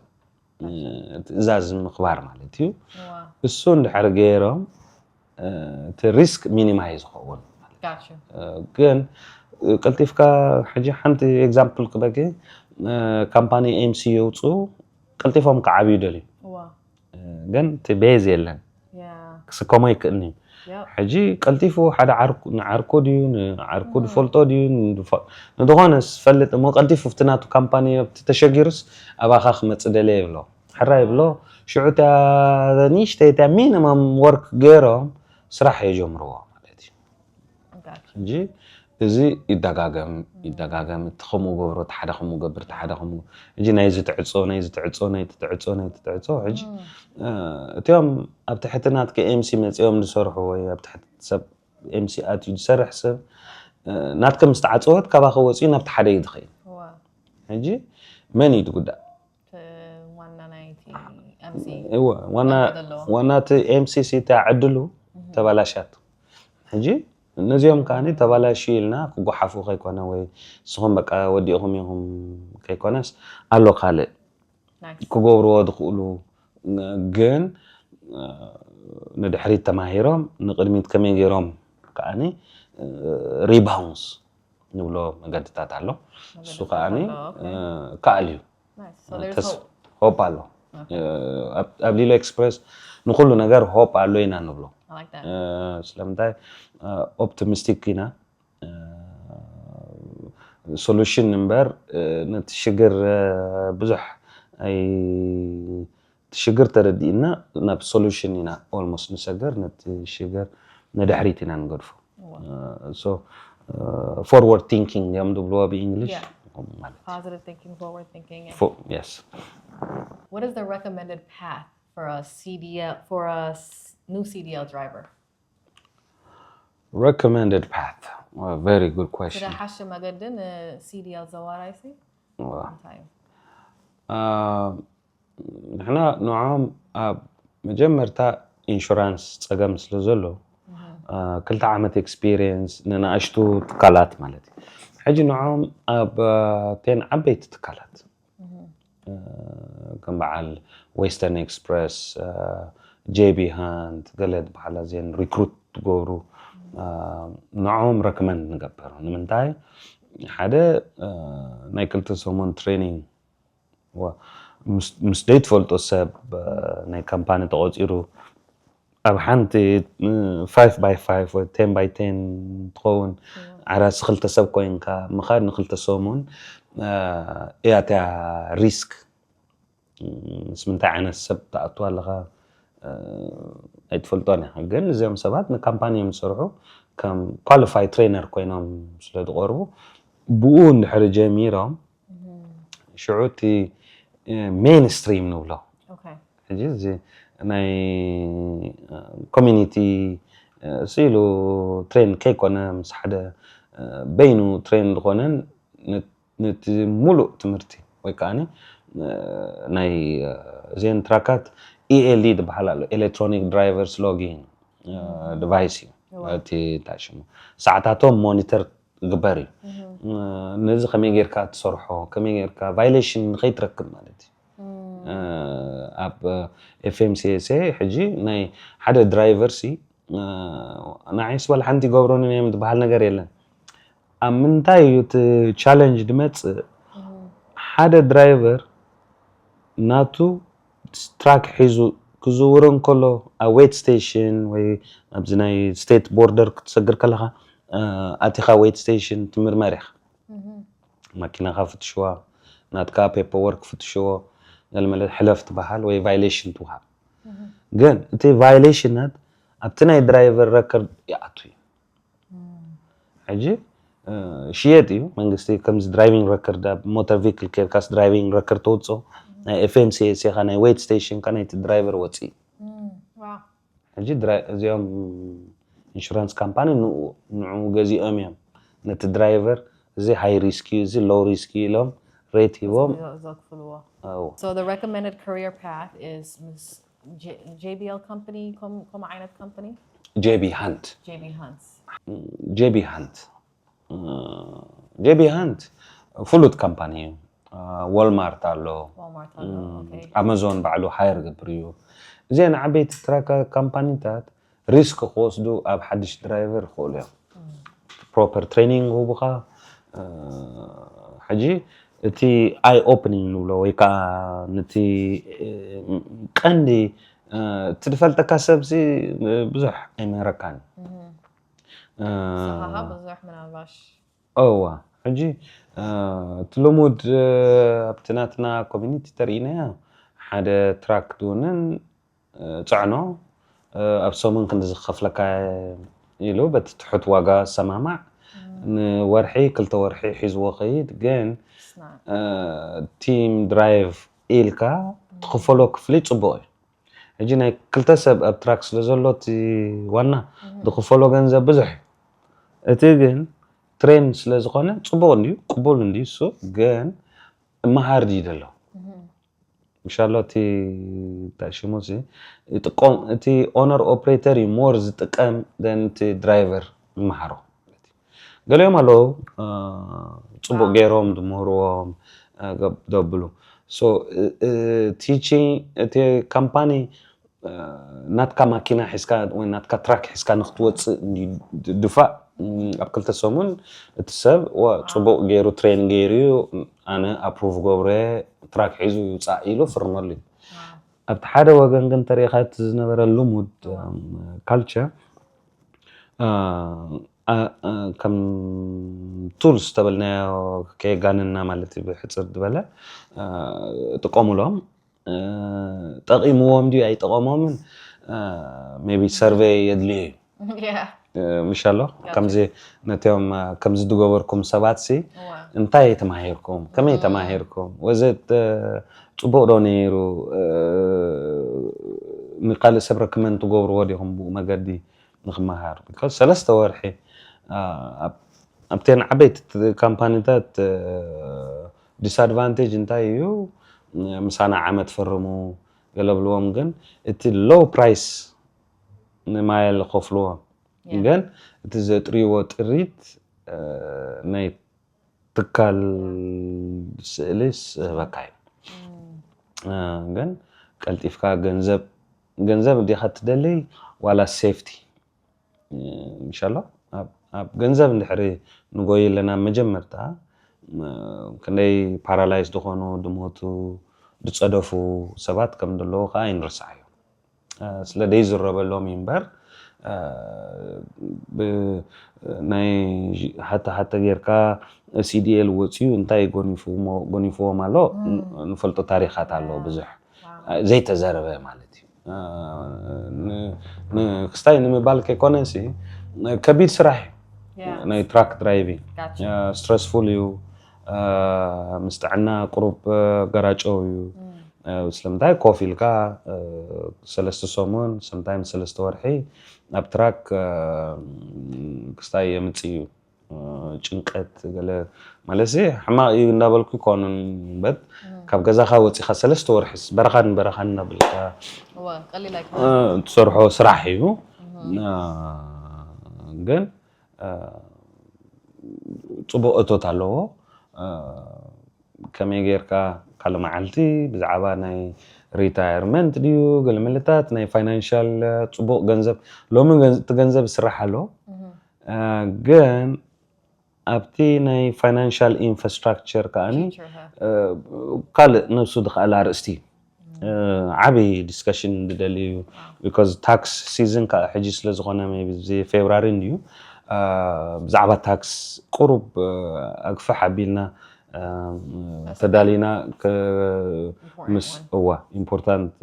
ትእዛዝ ምኽባር ማለት እዩ። እሱ እንድሕር ገይሮም እቲ ሪስክ ሚኒማይዝ ይኸውን። ግን ቀልጢፍካ ሕጂ ሓንቲ ኤግዛምፕል ክበኪ ካምፓኒ ኤምሲ የውፅኡ ቀልጢፎም ክዓብዩ ደልዩ ግን እቲ ቤዝ የለን ክስከሞ ይክእልኒ ሕጂ ቀልጢፉ ሓደ ንዓርኩ ድዩ ንዓርኩ ዝፈልጦ ድዩ ንዝኾነ ዝፈልጥ እሞ ቀልጢፉ ኣብቲ ናቱ ካምፓኒ ኣብቲ ተሸጊሩስ ኣባኻ ክመፅእ ደልየ ይብሎ ሕራ ይብሎ ሽዑ እቲያ ንእሽተይ እቲያ ሚኒመም ወርክ ገይሮም ስራሕ የጀምርዎ ማለት እዩ ሕጂ እዚ ይደጋገም ይደጋገም እቲ ከምኡ ገብሮ እቲ ሓደ ከምኡ ገብር እቲ ሓደ ከምኡ ሕጂ ናይ ዝትዕፆ ናይ ዝትዕፆ ናይ ትትዕፆ ናይ ትትዕፆ ሕጂ እቲኦም ኣብ ትሕቲ ናትከ ኤምሲ መፂኦም ዝሰርሑ ወይ ኣብ ትሕቲ ሰብ ኤምሲ ኣትዩ ዝሰርሕ ሰብ ናትከ ምስ ተዓፀወት ካባኸ ወፂኡ ናብቲ ሓደ እዩ ዝኸይድ ሕጂ መን እዩ ዝጉዳእ ዋና እቲ ኤምሲሲ ዕድሉ ተባላሻት ሕጂ ነዚኦም ከዓኒ ተባላሽዩ ኢልና ክጓሓፉ ከይኮነ ወይ ንስኹም በቃ ወዲእኹም ኢኹም ከይኮነስ ኣሎ ካልእ ክገብርዎ ዝኽእሉ ግን ንድሕሪት ተማሂሮም ንቅድሚት ከመይ ገይሮም ከዓኒ ሪባውንስ ንብሎ መገድታት ኣሎ እሱ ከዓኒ ከኣል እዩ ሆፕ ኣሎ ኣብ ሊሎ ኤክስፕረስ ንኩሉ ነገር ሆፕ ኣሎ ኢና ንብሎ ስለምንታይ ኦፕቲሚስቲክ ኢና ሶሉሽን እምበር ነቲ ሽግር ብዙሕ ኣይ ሽግር ተረዲእና ናብ ሶሉሽን ኢና ኦልሞስት ንሰገር ነቲ ሽግር ንድሕሪት ኢና ንገድፎ ፎርወርድ ቲንኪንግ እዮም ዝብልዎ ብእንግሊሽ ማለት Positive thinking, forward thinking. yes What is the recommended path for a CDL for a s- new CDL driver? recommended path very good question ዝሓሸ መገዲ ን CDL ዘዋራይ ሲ እንታይ እዩ ንሕና ንዖም ኣብ መጀመርታ ኢንሹራንስ ፀገም ስለ ዘሎ ክልተ ዓመት ኤክስፒሪየንስ ንናእሽቱ ትካላት ማለት እዩ ሕጂ ንዖም ኣብ ቴን ዓበይቲ ትካላት ከም በዓል ዌስተርን ኤክስፕረስ ጄቢ ሃንት ገለ ዝበሃላ እዚን ሪክሩት ትገብሩ ንዖም ረክመንድ ንገብር ንምንታይ ሓደ ናይ ክልተ ሰሙን ትሬኒንግ ምስ ዘይትፈልጦ ሰብ ናይ ካምፓኒ ተቆፂሩ ኣብ ሓንቲ ፋይቭ ባይ ፋይቭ ወይ ቴን ባይ ቴን ትኸውን ዓራሲ ክልተ ሰብ ኮይንካ ምኻድ ንክልተ ሰሙን እያ እቲያ ሪስክ ምስ ምንታይ ዓይነት ሰብ ትኣቱ ኣለኻ ኣይትፈልጦን ኢኻ ግን እዚኦም ሰባት ንካምፓኒ እዮም ዝሰርሑ ከም ኳሊፋይ ትሬነር ኮይኖም ስለ ዝቆርቡ ብኡ እንድሕሪ ጀሚሮም ሽዑ እቲ ሜንስትሪም ንብሎ ሕጂ እዚ ናይ ኮሚኒቲ ስኢሉ ትሬን ከይኮነ ምስ ሓደ በይኑ ትሬን ዝኾነን ነቲ ሙሉእ ትምህርቲ ወይ ከዓ ናይ እዚን ትራካት ኢኤልዲ ዝበሃል ኣሎ፣ ኤሌክትሮኒክ ድራይቨርስ ሎጊንግ ዲቫይስ እዩ። እቲ እንታይ ሽሙ ሰዓታቶም ሞኒተር ግበር እዩ። ነዚ ከመይ ጌርካ ትሰርሖ፣ ከመይ ጌርካ ቫይሌሽን ንኸይትረክብ ማለት እዩ። ኣብ ኤፍኤምሲኤስኤ ሕጂ ናይ ሓደ ድራይቨር ሲ ንዓይስ ዋላ ሓንቲ ይገብሩኒ እዮም ዝበሃል ነገር የለን። ኣብ ምንታይ እዩ እቲ ቻለንጅ ድመፅእ? ሓደ ድራይቨር ናቱ ትራክ ሒዙ ክዝውሮ እንከሎ ኣብ ዌት ስቴሽን ወይ ኣብዚ ናይ ስቴት ቦርደር ክትሰግር ከለኻ ኣቲኻ ዌት ስቴሽን ትምርመር ኢኻ። ማኪናኻ ፍትሽዋ፣ ናትካ ፔፐርወርክ ፍትሽዎ፣ ገለመለ ሕለፍ ትበሃል ወይ ቫይሌሽን ትውሃብ። ግን እቲ ቫይሌሽናት ኣብቲ ናይ ድራይቨር ረከርድ ይኣቱ እዩ። ሕጂ ሽየጥ እዩ መንግስቲ ከምዚ ድራይቪንግ ረከርድ ኣብ ሞተር ቪክል ኬርካስ ድራይቪንግ ረከርድ ተውፅኦ ናይ ኤፍኤምሲኤስካ ናይ ዌት ስቴሽንካ ናይቲ ድራይቨር ወፅእ እዩ። ሕጂ እዚኦም ኢንሹራንስ ካምፓኒ ንኡ ንዑ ገዚኦም እዮም ነቲ ድራይቨር እዚ ሃይ ሪስክ እዩ እዚ ሎው ሪስክ እዩ ኢሎም ሬት ሂቦም ዘክፍልዎ ኣዎ So the recommended career path is ምስ J- JBL company ከም ከም ዓይነት company ጄቢ ሃንት JB Hunt ጄቢ ሃንት ጄቢ ሃንት ፍሉጥ ካምፓኒ እዩ። ዋልማርት ኣሎ፣ Walmart ኣሎ okay ኣማዞን ባዕሉ ሃየር ገብር እዩ። እዚአን ዓበይቲ ትራክ ካምፓኒታት ሪስክ ክወስዱ ኣብ ሓድሽ ድራይቨር ይኽእሉ እዮም። ፕሮፐር ትሬኒንግ ክህቡኻ። ሕጂ እቲ ኣይ ኦፕኒንግ ንብሎ ወይ ከዓ ነቲ ቀንዲ እቲ ዝፈልጠካ ሰብሲ ብዙሕ ኣይምህረካን። ንስኻ ብዙሕ ምናልባሽ እዋ ሕጂ እቲ ልሙድ ኣብቲ ናትና ኮሚኒቲ ተርእናዮ ሓደ ትራክ ድውንን ፅዕኖ ኣብ ሰሙን ክንዲ ዝኸፍለካ ኢሉ በቲ ትሑት ዋጋ ሰማማዕ ንወርሒ ክልተ ወርሒ ሒዝዎ ኸይድ ግን ቲም ድራይቭ ኢልካ ትኽፈሎ ክፍሊ ፅቡቕ እዩ። ሕጂ ናይ ክልተ ሰብ ኣብ ትራክ ስለ ዘሎ እቲ ዋና ዝኽፈሎ ገንዘብ ብዙሕ እዩ። እቲ ግን ትሬን ስለ ዝኾነ ፅቡቕ እንድዩ ቅቡል እንድዩ እሱ ግን መሃር ድዩ ዘሎ ምሻሎ እቲ እንታይ ሽሙ እዚ ይጥቀም እቲ ኦነር ኦፕሬተር እዩ ሞር ዝጥቀም ን እቲ ድራይቨር ይመሃሮ። ገሊኦም ኣለዉ ፅቡቅ ገይሮም ዝምህርዎም ደብሉ ቲቺንግ እቲ ካምፓኒ ናትካ ማኪና ሒዝካ ወይ ናትካ ትራክ ሒዝካ ንክትወፅእ ድፋእ ኣብ ክልተ ሰሙን እቲ ሰብ ፅቡቅ ገይሩ ትሬን ገይሩ እዩ ኣነ ኣፕሩቭ ገብረ ትራክ ሒዙ ይውፃእ ኢሉ ፍርመሉ እዩ። ኣብቲ ሓደ ወገን ግን ተሪኢኻ እቲ ዝነበረ ልሙድ ካልቸር ከም ቱልስ ተበልናዮ ከየጋንና ማለት እዩ ብሕፅር ዝበለ ጥቀሙሎም ጠቂምዎም ድዩ ኣይጠቀሞምን ቢ ሰርቨይ የድልዮ እዩ ምሻሎ ከምዚ ነቲኦም ከምዚ ዝገበርኩም ሰባት ሲ እንታይ ተማሂርኩም ከመይ ተማሂርኩም ወዘት ፅቡቅ ዶ ነይሩ ንካልእ ሰብ ረክመን ትገብርዎ ዲኹም ብኡ መገዲ ንክመሃር because ሰለስተ ወርሒ ኣብተን ዓበይቲ ካምፓኒታት ዲስኣድቫንቴጅ እንታይ እዩ ምሳና ዓመት ፈርሙ ገለብልዎም ግን እቲ ሎው ፕራይስ ንማየል ከፍልዎም ግን እቲ ዘጥርይዎ ጥሪት ናይ ትካል ስእሊ ስህበካ እዩ ግን ቀልጢፍካ ገንዘብ ገንዘብ እንዲኻ ትደሊ ዋላ ሴፍቲ ምሻሎ ኣብ ገንዘብ እንድሕሪ ንጎይ ኣለና መጀመርታ ክንደይ ፓራላይዝ ዝኾኑ ድሞቱ ዝፀደፉ ሰባት ከም ዘለዉ ከዓ ይንርሳዕ እዩ ስለ ደይዝረበሎም እዩ እምበር ናይ ሃተ ሃተ ጌርካ ሲዲኤል ወፅዩ እንታይ ጎኒፍዎም ኣሎ ንፈልጦ ታሪካት ኣሎ ብዙሕ ዘይተዘረበ ማለት እዩ ክስታይ ንምባል ከይኮነ ሲ ከቢድ ስራሕ እዩ ናይ ትራክ ድራይቪንግ ስትረስፉል እዩ ምስ ጥዕና ቁሩብ ገራጨው እዩ ስለምንታይ ኮፍ ኢልካ ሰለስተ ሰሙን፣ ሰምታይም ሰለስተ ወርሒ ኣብ ትራክ ክስታይ የምፅእ እዩ። ጭንቀት ገለ ማለት ሕማቕ እዩ እንዳበልኩ ይኮኑን በት ካብ ገዛኻ ወፂኻ ሰለስተ ወርሒስ በረኻን በረኻን እናበልካ ትሰርሖ ስራሕ እዩ። ግን ፅቡቕ እቶት ኣለዎ። ከመይ ጌርካ ካልእ መዓልቲ ብዛዕባ ናይ ሪታየርመንት ድዩ ግልምልታት ናይ ፋይናንሻል ፅቡቕ ገንዘብ ሎሚ እቲ ገንዘብ ይስራሕ ኣሎ። ግን ኣብቲ ናይ ፋይናንሻል ኢንፍራስትራክቸር ከዓኒ ካልእ ነብሱ ዝኸኣል ኣርእስቲ እዩ። ዓብዪ ዲስከሽን ዝደሊ እዩ። ቢካዝ ታክስ ሲዝን ከዓ ሕጂ ስለ ዝኾነ ዚ ፌብራሪ እንድዩ ብዛዕባ ታክስ ቁሩብ ኣግፍሕ ኣቢልና ተዳሊና ምስ እዋ ኢምፖርታንት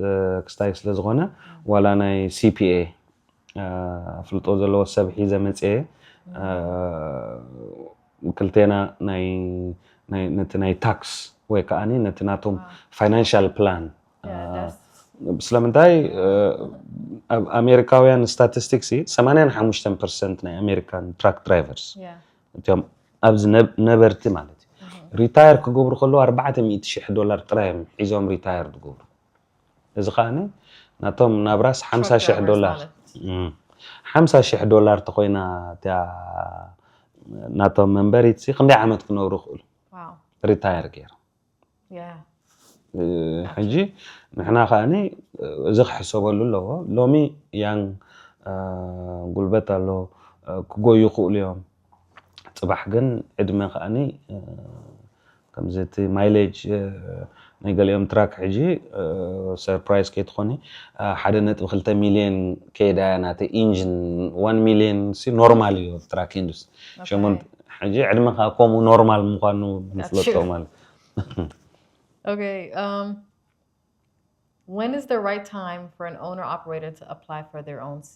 ክስታይ ስለ ዝኾነ ዋላ ናይ ሲፒኤ ኣፍልጦ ዘለዎ ሰብ ሒዘ መፅየ ክልቴና ናይ ነቲ ናይ ታክስ ወይ ከዓ ነቲ ናቶም ፋይናንሻል ፕላን ስለምንታይ ኣብ ኣሜሪካውያን ስታቲስቲክስ ሰማንያን ሓሙሽተን ፐርሰንት ናይ ኣሜሪካን ትራክ ድራይቨርስ እቲኦም ኣብዚ ነበርቲ ማለት እዩ ሪታየር ክገብሩ ከለዉ ኣርባዕተ ሚእቲ ሽሕ ዶላር ጥራይ እዮም ሒዞም ሪታየር ዝገብሩ። እዚ ከዓ ናቶም ናብራስ ሓምሳ ሽሕ ዶላር ሓምሳ ሽሕ ዶላር ተኮይና እቲያ ናቶም መንበሪት ክንደይ ዓመት ክነብሩ ይኽእሉ ሪታየር ገይሮም። ሕጂ ንሕና ከዓኒ እዚ ክሕሰበሉ ኣለዎ። ሎሚ ያንግ ጉልበት ኣሎ ክጎዩ ይኽእሉ እዮም። ፅባሕ ግን ዕድመ ከዓኒ ከምዚ እቲ ማይሌጅ ናይ ገሊኦም ትራክ ሕጂ ሰርፕራይዝ ከይትኾኒ ሓደ ነጥቢ ክልተ ሚልዮን ከይዳ እያ ናተ ኢንጂን ዋን ሚልዮን ሲ ኖርማል እዩ ትራክ ኢንዱስ ሸሞንተ ሕጂ ዕድመ ከዓ ከምኡ ኖርማል ምዃኑ ንፍለጦ ማለት Okay. Um, when is the right time for an owner operator to apply for their own C?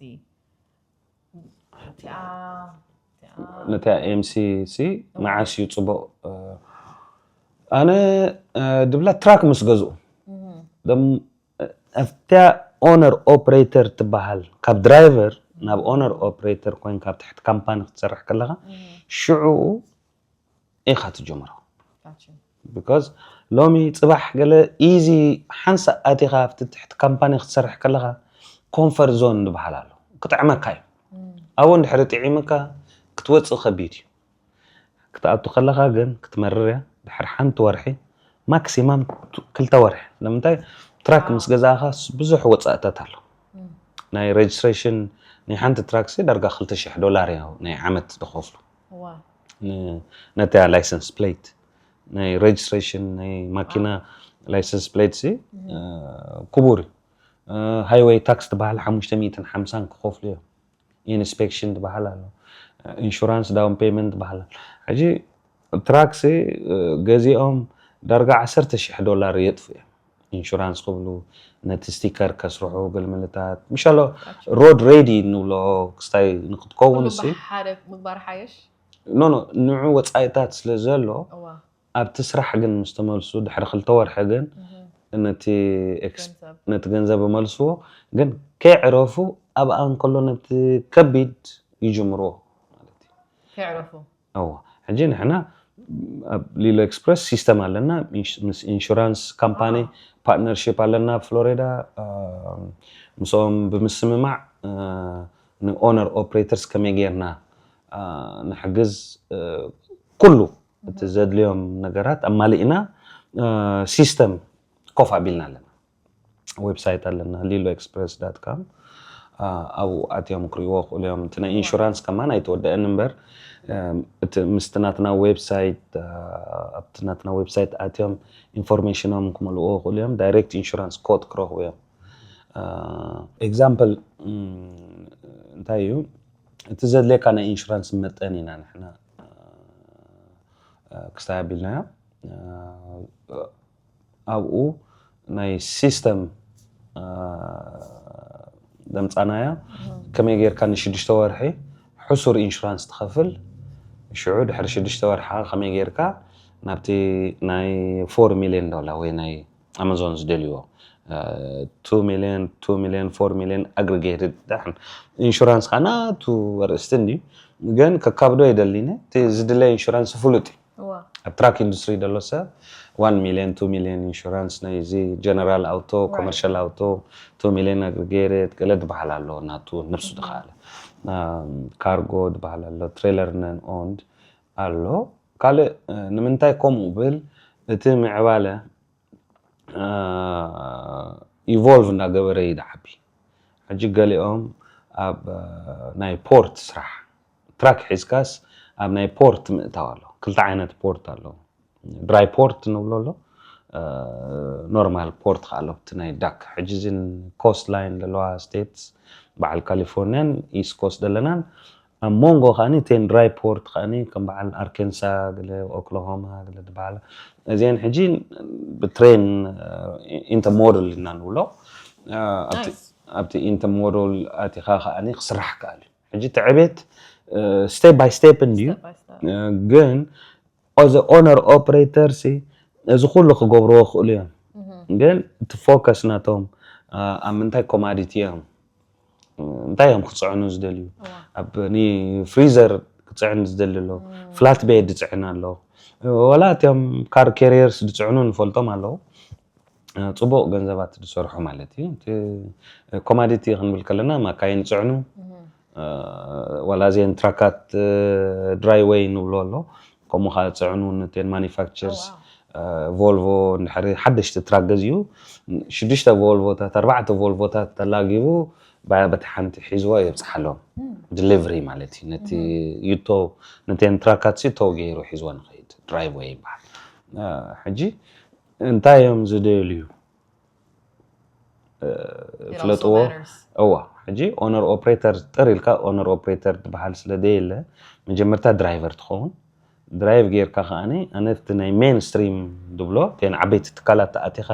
ነታ ኤምሲሲ መዓስ እዩ ፅቡቕ ኣነ ድብላ ትራክ ምስ ገዝኡ ኣብታ ኦነር ኦፕሬተር ትበሃል ካብ ድራይቨር ናብ ኦነር ኦፕሬተር ኮይን ካብ ትሕቲ ካምፓኒ ክትሰርሕ ከለካ ሽዑ ኢኻ ትጀምሮ because ሎሚ ፅባሕ ገለ ኢዚ ሓንሳእ ኣቲኻ ኣብቲ ትሕቲ ካምፓኒ ክትሰርሕ ከለኻ ኮንፈርት ዞን ዝበሃል ኣሎ ክጥዕመካ እዩ ኣብኡ እንድሕሪ ጥዒምካ ክትወፅእ ከቢድ እዩ ክትኣቱ ከለኻ ግን ክትመርር እያ ድሕሪ ሓንቲ ወርሒ ማክሲማም ክልተ ወርሒ ንምንታይ ትራክ ምስ ገዛእኻ ብዙሕ ወፃእታት ኣሎ ናይ ሬጅስትሬሽን ናይ ሓንቲ ትራክሲ ዳርጋ ክልተ ሽሕ ዶላር እዩ ናይ ዓመት ዝኸፍሉ ነታ ላይሰንስ ፕሌት ናይ ሬጅስትሬሽን ናይ ማኪና ላይሰንስ ፕሌት ሲ ክቡር እዩ ሃይወይ ታክስ ትበሃል ሓሙሽተ ሚእትን ሓምሳን ክኸፍሉ እዮም ኢንስፔክሽን ትበሃል ኣሎ ኢንሹራንስ ዳውን ፔመንት ትበሃል ሕጂ ትራክሲ ገዚኦም ዳርጋ ዓሰርተ ሽሕ ዶላር የጥፉ እዮም ኢንሹራንስ ክብሉ ነቲ ስቲከር ከስርሑ ግልምልታት ምሻሎ ሮድ ሬዲ ንብሎ ክስታይ ንክትከውን ሲ ምግባር ሓየሽ ኖ ኖ ንዑ ወፃኢታት ስለ ዘሎ ኣብቲ ስራሕ ግን ምስ ተመልሱ ድሕሪ ክልተ ወርሒ ግን ነቲ ነቲ ገንዘብ መልስዎ ግን ከይዕረፉ ኣብኣ እንከሎ ነቲ ከቢድ ይጅምርዎ ማለት እዩ ከይዕረፉ እዎ ሕጂ ንሕና ኣብ ሊሎ ኤክስፕረስ ሲስተም ኣለና ምስ ኢንሹራንስ ካምፓኒ ፓርትነርሽፕ ኣለና ኣብ ፍሎሪዳ ምስኦም ብምስምማዕ ንኦነር ኦፕሬተርስ ከመይ ጌርና ንሕግዝ ኩሉ እቲ ዘድልዮም ነገራት ኣማሊእና ሲስተም ኮፍ ኣቢልና ኣለና ዌብሳይት ኣለና ሊሎ ኤክስፕረስ ዳት ካም ኣብኡ ኣትዮም ክሪእዎ ክእሉ እዮም እቲ ናይ ኢንሹራንስ ከማን ኣይተወደአን እምበር እቲ ምስቲ ናትና ዌብሳይት ኣብቲ ናትና ዌብሳይት ኣትዮም ኢንፎርሜሽኖም ክመልእዎ ክእሉ እዮም ዳይሬክት ኢንሹራንስ ኮት ክረኽቡ እዮም ኤግዛምፕል እንታይ እዩ እቲ ዘድልየካ ናይ ኢንሹራንስ መጠን ኢና ንሕና ክስታይ ኣቢልናዮ ኣብኡ ናይ ሲስተም ዘምፃናያ ከመይ ጌርካ ንሽዱሽተ ወርሒ ሕሱር ኢንሹራንስ ትኸፍል ሽዑ ድሕሪ ሽዱሽተ ወርሓ ከመይ ጌርካ ናብቲ ናይ ፎር ሚልዮን ዶላር ወይ ናይ ኣማዞን ዝደልይዎ። ቱ ሚልዮን፣ ቱ ሚልዮን፣ ፎር ሚልዮን ኣግሪጌትድ ዳሕን ኢንሹራንስ ከዓ ናቱ ኣርእስቲ እንድዩ። ግን ከካብዶ የደሊነ። እቲ ዝድለ ኢንሹራንስ ፍሉጥ እዩ። እዋ ኣብ ትራክ ኢንዱስትሪ ዘሎ ሰብ ዋን ሚልዮን፣ ቱ ሚልዮን ኢንሹራንስ ናይ እዚ ጀነራል ኣውቶ፣ ኮመርሻል ኣውቶ፣ ቱ ሚልዮን ኣግሪጌትድ ገለ ዝበሃል ኣሎ። ናቱ ነብሱ ዝኸኣለ ካርጎ ዝበሃል ኣሎ። ትሬለር ነን ኦንድ ኣሎ። ካልእ ንምንታይ ከምኡ ብል፣ እቲ ምዕባለ ኢቮልቭ እንዳገበረ እዩ ዝዓቢ። ሕጂ ገሊኦም ኣብ ናይ ፖርት ስራሕ ትራክ ሒዝካስ ኣብ ናይ ፖርት ምእታው ኣሎ። ክልተ ዓይነት ፖርት ኣሎ። ድራይ ፖርት ንብሎ ኣሎ፣ ኖርማል ፖርት ከዓ ኣሎ። እቲ ናይ ዳክ ሕጂ እዚ ኮስት ላይን ዘለዋ ስቴትስ በዓል ካሊፎርኒያን ኢስት ኮስት ዘለናን ኣብ መንጎ ከዓኒ እተን ድራይ ፖርት ከዓኒ ከም በዓል ኣርካንሳ ገለ ኦክላሆማ ገለ ዝበሃላ እዚአን ሕጂ ብትሬን ኢንተርሞዳል ኢና ንብሎ። ኣብቲ ኢንተርሞዳል ኣቲኻ ከዓኒ ክስራሕ ከኣል እዩ። ሕጂ እቲ ዕቤት ስቴፕ ባይ ስቴፕ እንድዩ፣ ግን ኦዘ ኦነር ኦፕሬተር ሲ እዚ ኩሉ ክገብርዎ ክእሉ እዮም። ግን እቲ ፎከስ ናቶም ኣብ ምንታይ ኮማዲቲ እዮም፣ እንታይ እዮም ክፅዕኑ ዝደልዩ? ኣብ ኒ ፍሪዘር ክፅዕን ዝደሊ ኣሎ፣ ፍላት ቤድ ዝፅዕን ኣሎ። ወላ እቲኦም ካር ካሪየርስ ዝፅዕኑ ንፈልጦም ኣለዉ። ጽቡቕ ገንዘባት ዝሰርሑ ማለት እዩ። እቲ ኮማዲቲ ክንብል ከለና ማካይን ይፅዕኑ፣ ዋላ እዚአን ትራካት ድራይወይ ንብሎ ኣሎ፣ ከምኡ ከዓ ዝፅዕኑ። ነተን ማኒፋክቸርስ ቮልቮ እንድሕሪ ሓደሽቲ ትራክ ገዚኡ ሽዱሽተ ቮልቮታት ኣርባዕተ ቮልቮታት ተላጊቡ በቲ ሓንቲ ሒዝዎ የብፅሓሎም። ዲሊቨሪ ማለት እዩ። ነቲ ዩቶ ነተን ትራካት ሲ ቶ ገይሩ ሒዝዎ ንኸይድ ድራይቭ ወይ ይበሃል። ሕጂ እንታይ እዮም ዝደልዩ? ፍለጥዎ። እዋ ሕጂ ኦነር ኦፕሬተር ጥር ኢልካ ኦነር ኦፕሬተር ዝበሃል ስለ ደየለ መጀመርታ ድራይቨር ትኸውን። ድራይቭ ጌርካ ከዓኒ ኣነ እቲ ናይ ሜን ስትሪም ዝብሎ እተን ዓበይቲ ትካላት ተኣቲኻ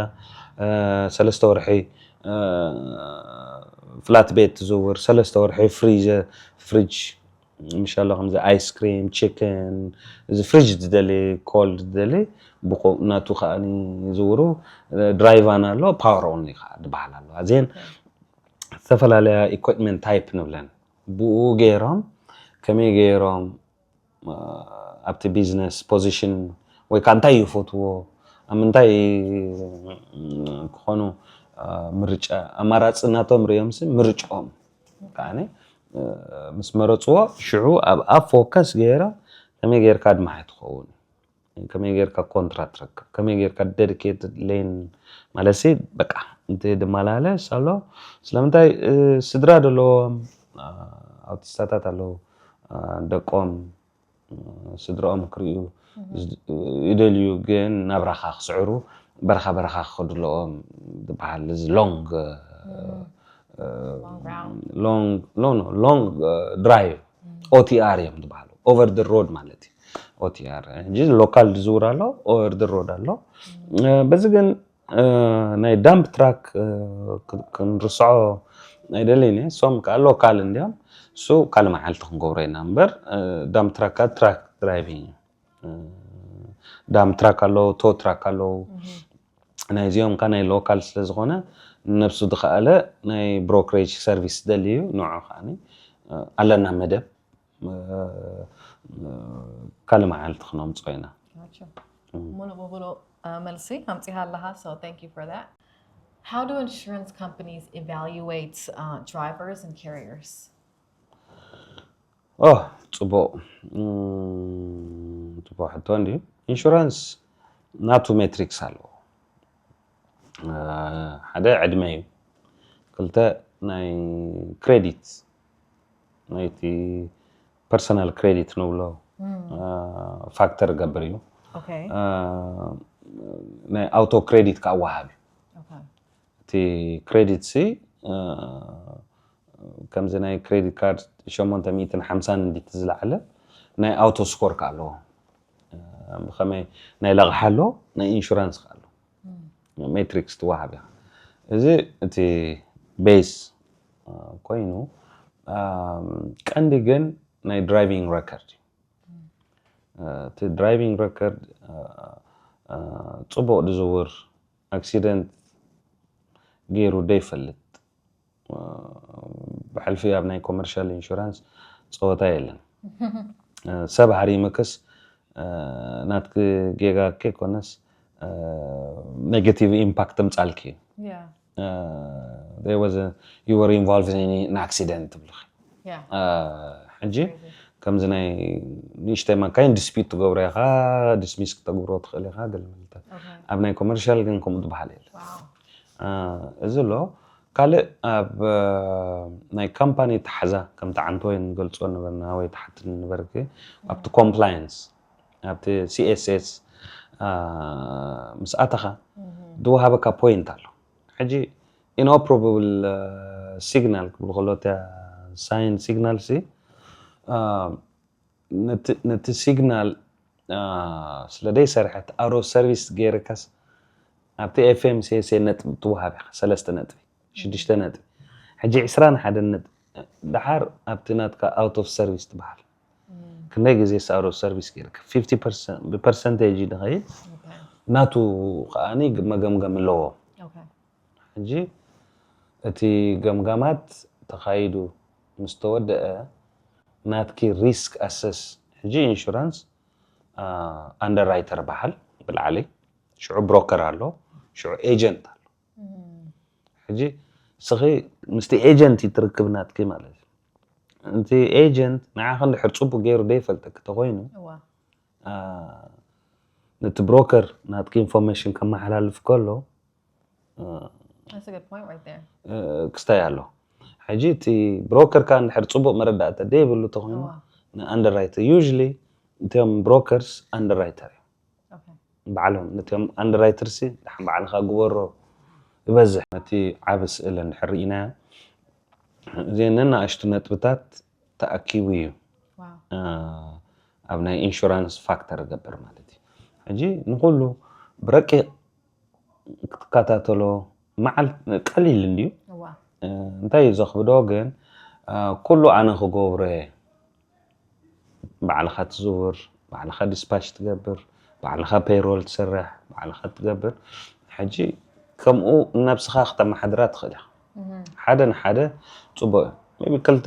ሰለስተ ወርሒ ፍላት ቤት ትዝውር፣ ሰለስተ ወርሒ ፍሪዘ ፍሪጅ ምሻሎ ከምዚ ኣይስክሪም ቺክን እዚ ፍሪጅ ዝደሊ ኮልድ ዝደሊ ብቆ ናቱ ከዓኒ ዝውሩ ድራይቫን ኣሎ ፓወር ኦንሊ ከዓ ዝበሃል ኣሎ። ኣዚን ዝተፈላለያ ኢኩፕመንት ታይፕ ንብለን ብኡ ገይሮም ከመይ ገይሮም ኣብቲ ቢዝነስ ፖዚሽን ወይ ከዓ እንታይ ይፈትዎ ኣብ ምንታይ ክኾኑ ምርጫ ኣማራፂ ናቶም ሪኦም ሲ ምርጫኦም ከዓ ምስ መረፅዎ ሽዑ ኣብ ኣብ ፎከስ ገይሮም ከመይ ገይርካ ኣድማዒ ትኸውን፣ ከመይ ገይርካ ኮንትራት ትረክብ፣ ከመይ ገይርካ ደዲኬትድ ሌን ማለት ሲ በቃ እንተ ድማላለስ ኣሎ። ስለምንታይ ስድራ ዘለዎም ኣውቲስታታት ኣለዉ፣ ደቆም ስድራኦም ክርእዩ ይደልዩ፣ ግን ናብራኻ ክስዕሩ በረኻ በረኻ ክኸዱ ኣለዎም ዝበሃል እዚ ሎንግ ሎንግ ድራይቭ ኦቲኣር እዮም ዝበሃሉ። ኦቨር ድ ሮድ ማለት እዩ። ኦቲኣር ሕጂ ሎካል ዝዝውር ኣሎ፣ ኦቨር ድ ሮድ ኣሎ። በዚ ግን ናይ ዳምፕ ትራክ ክንርስዖ ኣይደለይን እየ። እሶም ከዓ ሎካል እንዲኦም እሱ ካልእ መዓልቲ ክንገብሮ ኢና እምበር ዳምፕ ትራክ ትራክ ድራይቪንግ እዩ። ዳምፕ ትራክ ኣለዉ፣ ቶ ትራክ ኣለዉ። ናይዚኦም ከዓ ናይ ሎካል ስለ ዝኾነ ነብሱ ዝኸኣለ ናይ ብሮክሬጅ ሰርቪስ ዝደሊ እዩ። ንዑ ከዓ ኣለና መደብ ካልእ መዓልቲ ክነምፅኦ ኢና። ሙሉእ ብሙሉእ መልሲ ኣምፂኻ ኣለኻ። So thank you for that. How do insurance companies evaluate uh, drivers and carriers? ኦ ፅቡቕ ፅቡቕ ሕቶ እንድዩ። ኢንሹራንስ ናቱ ሜትሪክስ ኣለዎ። ሓደ ዕድመ እዩ። ክልተ ናይ ክሬዲት ናይቲ ፐርሰናል ክሬዲት ንብሎ ፋክተር ገብር እዩ። ናይ ኣውቶ ክሬዲት ከዓ ወሃብ እዩ። እቲ ክሬዲት ሲ ከምዚ ናይ ክሬዲት ካርድ ሸሞንተ ሚእትን ሓምሳን እንዲቲ ዝለዓለ ናይ ኣውቶ ስኮር ከዓ ኣለዎ። ብኸመይ ናይ ለቕሓ ኣሎ ናይ ኢንሹራንስ ከዓ ኣሎ። ሜትሪክስ ትወሃብ እያ። እዚ እቲ ቤስ ኮይኑ ቀንዲ ግን ናይ ድራይቪንግ ረከርድ እዩ። እቲ ድራይቪንግ ረከርድ ፅቡቕ ዝዝውር ኣክሲደንት ገይሩ ደይፈልጥ። ብሕልፊ ኣብ ናይ ኮመርሻል ኢንሹራንስ ፀወታ የለን። ሰብ ሃሪምክስ ናትክ ጌጋ ከይኮነስ ኔጋቲቭ ኢምፓክት ምፃልክ እዩ። Yeah. There was a, you were involved in an accident ትብልኺ። Yeah. ሕጂ ከምዚ ናይ ንእሽተይ ማካይን ዲስፒት ትገብሮ ኢኻ፣ ዲስሚስ ክተግብሮ ትኽእል ኢኻ ገለ መልታት። Okay. ኣብ ናይ ኮመርሻል ግን ከምኡ ዝበሃል የለ። Wow. እዚ ኣሎ። ካልእ ኣብ ናይ ካምፓኒ ተሓዛ ከምቲ ዓንቶ ወይ ንገልፆ ነበርና ወይ ተሓትን ነበርክ ኣብቲ ኮምፕላየንስ ኣብቲ ሲኤስኤስ ምስ ኣተኻ ዝወሃበካ ፖይንት ኣሎ። ሕጂ ኢንኦፕሮብል ሲግናል ክብሉ ከሎ እቲያ ሳይን ሲግናል ሲ ነቲ ሲግናል ስለ ደይሰርሐት ኣውት ኦፍ ሰርቪስ ገይርካስ ኣብቲ ኤፍኤም ሴሴ ነጥቢ ትወሃብ ኢኻ። ሰለስተ ነጥቢ ሽዱሽተ ነጥቢ ሕጂ ዕስራን ሓደን ነጥቢ ድሓር ኣብቲ ናትካ ኣውት ኦፍ ሰርቪስ ትበሃል። ክንደይ ግዜ ኣውት ኦፍ ሰርቪስ ገይርካ ብፐርሰንቴጅ ድኸይድ Okay. ናቱ ከዓኒ መገምገም ኣለዎ። Okay. ሕጂ እቲ ገምጋማት ተኻይዱ ምስ ተወደአ ናትኪ ሪስክ ኣሰስ ሕጂ ኢንሹራንስ ኣንደርራይተር በሃል ብላዕሊ ሽዑ ብሮከር ኣሎ ሽዑ ኤጀንት ኣሎ። ሕጂ እስኺ ምስቲ ኤጀንት ትርክብ ናትኪ ማለት እዩ። እቲ ኤጀንት ንዓኺ እንድሕር ፅቡቅ ገይሩ ደይፈልጠኪ ተኮይኑ እዋ ነቲ ብሮከር ናትኪ ኢንፎርሜሽን ከመሓላልፍ ከሎ That's a good point right there. ክስታይ ኣሎ። ሕጂ እቲ ብሮከር ከኣ እንድሕር ፅቡቅ መረዳእታ ደይብሉ ተኮይኑ እዋ ንኣንደርራይተር ዩሊ እቶም ብሮከርስ ኣንደርራይተር እዮም Okay. ባዕሎም ነቶም ኣንደርራይተርሲ ድሓን ባዕልኻ ግበሮ ይበዝሕ። ነቲ ዓቢ ስእሊ እንድሕር ርኢናዮ እዚአን ነናእሽቱ ነጥብታት ተኣኪቡ እዩ Wow. ኣብ ናይ ኢንሹራንስ ፋክተር ገብር ማለት እዩ። ሕጂ ንኩሉ ብረቂቕ ክትከታተሎ መዓል ቀሊል እንድዩ። እዋ እንታይ እዩ ዘኽብዶ ግን ኩሉ ኣነ ክገብሮ እየ። ባዕልኻ ትዝውር፣ ባዕልኻ ዲስፓች ትገብር፣ ባዕልኻ ፔይሮል ትሰርሕ፣ ባዕልኻ ትገብር። ሕጂ ከምኡ ነብስኻ ክተመሓድራ ትኽእል ኢኻ። ሓደ ንሓደ ፅቡቅ እዩ። ቢ ክልተ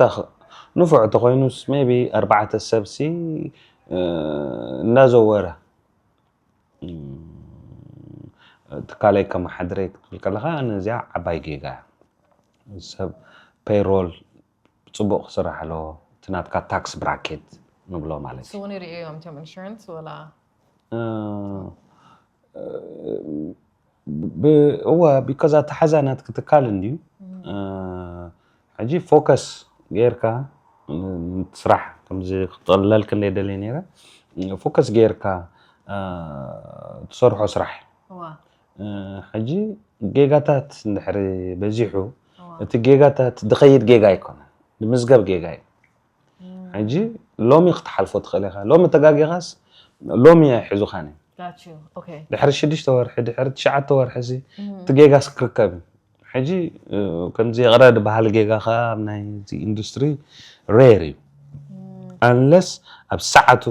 ንፉዕ ተኮይኑስ ቢ ኣርባዕተ ሰብሲ እንዳዘወረ ትካለይ ከመሓድረ ክትብል ከለካ ነዚኣ ዓባይ ጌጋ እያ። ሰብ ፔይሮል ፅቡቅ ክስራሕ ኣለዎ። እቲ ናትካ ታክስ ብራኬት ንብሎ ማለት እዩ። ስውን ይርእዮም እቶም ኢንሹራንስ ወላ እዋ ቢኮዝ ኣተሓዛ ናትኪ ትካል እንድዩ። ሕጂ ፎከስ ጌርካ ስራሕ ከምዚ ክጠለልክ እንደ ደልየ ነይረ ፎከስ ጌርካ ትሰርሖ ስራሕ እዩ። ሕጂ ጌጋታት እንድሕሪ በዚሑ እቲ ጌጋታት ድኸይድ ጌጋ ኣይኮነን፣ ድምዝገብ ጌጋ እዩ። ሕጂ ሎሚ ክትሓልፎ ትኽእል ኢኻ። ሎሚ ተጋጊኻስ ሎሚ ኣይሕዙኻን እዩ። ድሕሪ ሽዱሽተ ወርሒ ድሕሪ ትሽዓተ ወርሒ ሲ እቲ ጌጋስ ክርከብ እዩ። ሕጂ ከምዚ ይቕረ ዝበሃል ጌጋ ከዓ ኣብ ናይ ኢንዱስትሪ ሬር እዩ። ኣንለስ ኣብ ሰዓቱ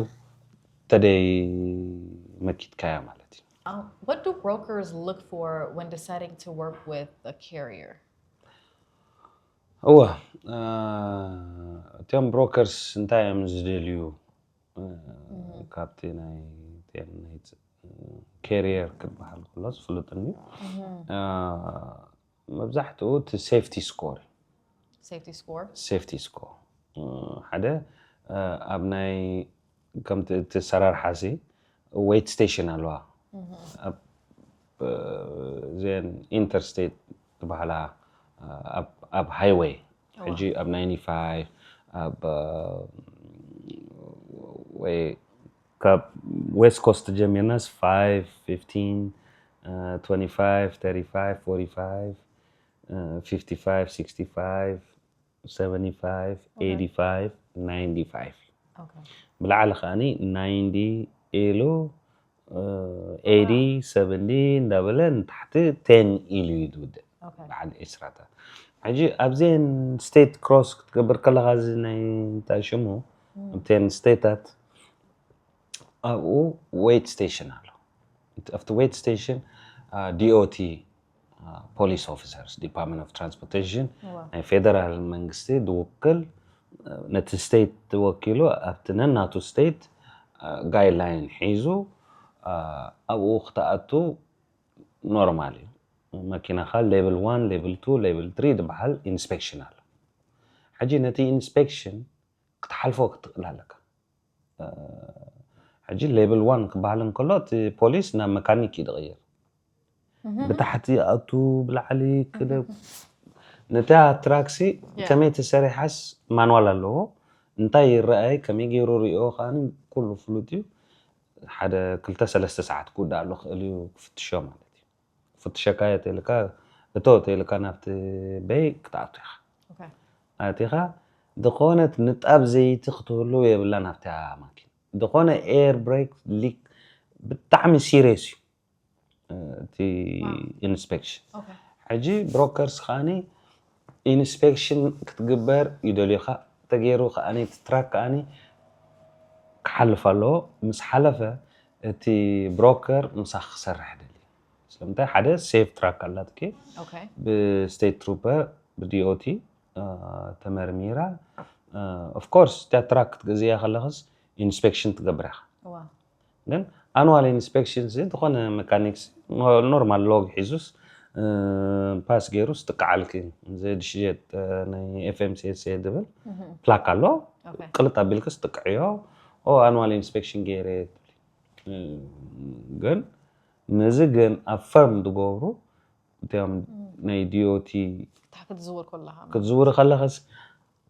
ተደይ መኪትካያ ማለት እዩ። Um, what do brokers look for when deciding to work with a carrier? እወ እቲኦም ብሮከርስ እንታይ እዮም ዝደልዩ ካብቲ ናይ ቴም ናይ ካሪየር ክበሃል ከሎ ዝፍለጥ እዩ። መብዛሕትኡ እቲ ሴፍቲ ስኮር Safety score? ሴፍቲ ስኮር ሓደ ኣብ ናይ ከምቲ እቲ ሰራርሓ ሲ ዌይት ስቴሽን ኣለዋ እዘን ኢንተርስቴት ዝበሃላ ኣብ ሃይወይ ሕጂ ኣብ ናይንቲ ፋይቭ ኣብ ወይ ካብ ዌስት ኮስት ጀሚርናስ ፋይቭ ፊፍቲን ትወንቲ ፋይቭ ተርቲ ፋይቭ ፎርቲ ፋይቭ ፊፍቲ ፋይቭ ሲክስቲ ፋይቭ ሰቨንቲ ፋይቭ ኤይቲ ፋይቭ ናይንቲ ፋይቭ Okay. ብላዕሊ ከዓኒ ናይንቲ ኢሉ ኤይቲ ሰቨንቲ እንዳበለ ንታሕቲ ቴን ኢሉ እዩ ዝውድእ Okay. በዓል ዕስራታት ሕጂ ኣብዘን ስቴት ክሮስ ክትገብር ከለካ እዚ ናይ እንታይ ሽሙ ኣብተን ስቴታት ኣብኡ ዌይት ስቴሽን ኣሎ ኣብቲ ዌይት ስቴሽን D O T police officers, Department of Transportation፣ ናይ ፌደራል መንግስቲ ዝውክል፣ ነቲ ስቴት ወኪሉ ኣብቲ ነናቱ ስቴት ጋይድላይን ሒዙ ኣብኡ ክትኣቱ ኖርማል እዩ። መኪናኻ ሌቭል ዋን፣ ሌቭል ቱ፣ ሌቭል ትሪ ዝበሃል ኢንስፔክሽን ኣሎ። ሕጂ ነቲ ኢንስፔክሽን ክትሓልፎ ክትኽእል ኣለካ። ሕጂ ሌቭል ዋን ክበሃል እንከሎ እቲ ፖሊስ ናብ መካኒክ እዩ ዝቕይር። ብታሕቲ ኣቱ ብላዕሊ ክደ ነታ ትራክሲ ከመይ ተሰሪሓስ ማንዋል ኣለዎ። እንታይ ይረኣይ፣ ከመይ ገይሩ ሪኦ ከዓኒ ኩሉ ፍሉጥ እዩ። ሓደ ክልተ ሰለስተ ሰዓት ክውዳእ ኣሎ ክእል እዩ ክፍትሾ ማለት እዩ። ክፍትሸካ እየ ተልካ እቶ ተልካ ናብቲ በይ ክትኣቱ ኢኻ። ኣቲኻ ዝኾነት ንጣብ ዘይቲ ክትህሉ የብላ ናብታ ማኪን። ዝኾነ ኤር ብሬክ ሊክ ብጣዕሚ ሲሪየስ እዩ እቲ ኢንስፔክሽን። ሕጂ ብሮከርስ ከዓኒ ኢንስፔክሽን ክትግበር ይደልዩኻ ተገይሩ ከዓኒ እቲ ትራክ ከዓኒ ክሓልፍ ኣለዎ። ምስ ሓለፈ እቲ ብሮከር ምሳኽ ክሰርሕ ደልዩ። ስለምንታይ ሓደ ሴፍ ትራክ ኣላትኪ ብስቴት ትሩፐር ብዲኦቲ ተመርሚራ። ኦፍኮርስ እቲያ ትራክ ክትገዝእያ ከለኽስ ኢንስፔክሽን ትገብር ኢኻ። ግን ኣኑዋል ኢንስፔክሽን ዝኾነ መካኒክስ ኖርማል ሎግ ሒዙስ ፓስ ገይሩስ ትቃዓልኪ። ድሽት ናይ ኤፍኤምሲኤስ ድብል ፕላክ ኣሎ። ቅልጥ ኣቢልክስ ትቅዕዮ። ኣኑዋል ኢንስፔክሽን ገይረ። ግን ነዚ ግን ኣፈርም ዝገብሩ እቲኦም ናይ ዲኦቲ ክትዝውር ከለኸስ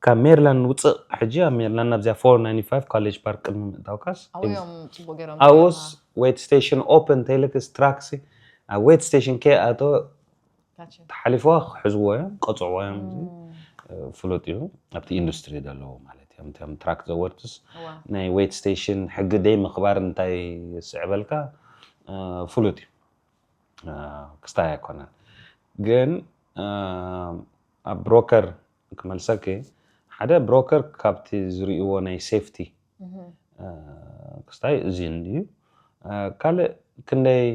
ካብ ሜሪላንድ ውፅእ። ሕጂ ኣብ ሜሪላንድ ኣብዚኣ ፎር ናይንቲ ፋይቭ ኮሌጅ ፓርክ ቅድሚ ምእታውካስ ኣብኡስ ዌት ስቴሽን ኦፕን ተይልክስ ትራክሲ ኣብ ዌት ስቴሽን ከይኣተወ ተሓሊፍዋ ክሕዝዎ እዮም፣ ቀፅዕዎ እዮም። ፍሉጥ እዩ ኣብቲ ኢንዱስትሪ ዘለዉ ማለት እዮም። እቶም ትራክ ዘወርትስ ናይ ዌት ስቴሽን ሕጊ ደይ ምኽባር እንታይ ስዕበልካ ፍሉጥ እዩ። ክስታይ ኣይኮነን ግን ኣብ ብሮከር ክመልሰኪ ሓደ ብሮከር ካብቲ ዝርእይዎ ናይ ሴፍቲ ክስታይ እዚን እዩ። ካልእ ክንደይ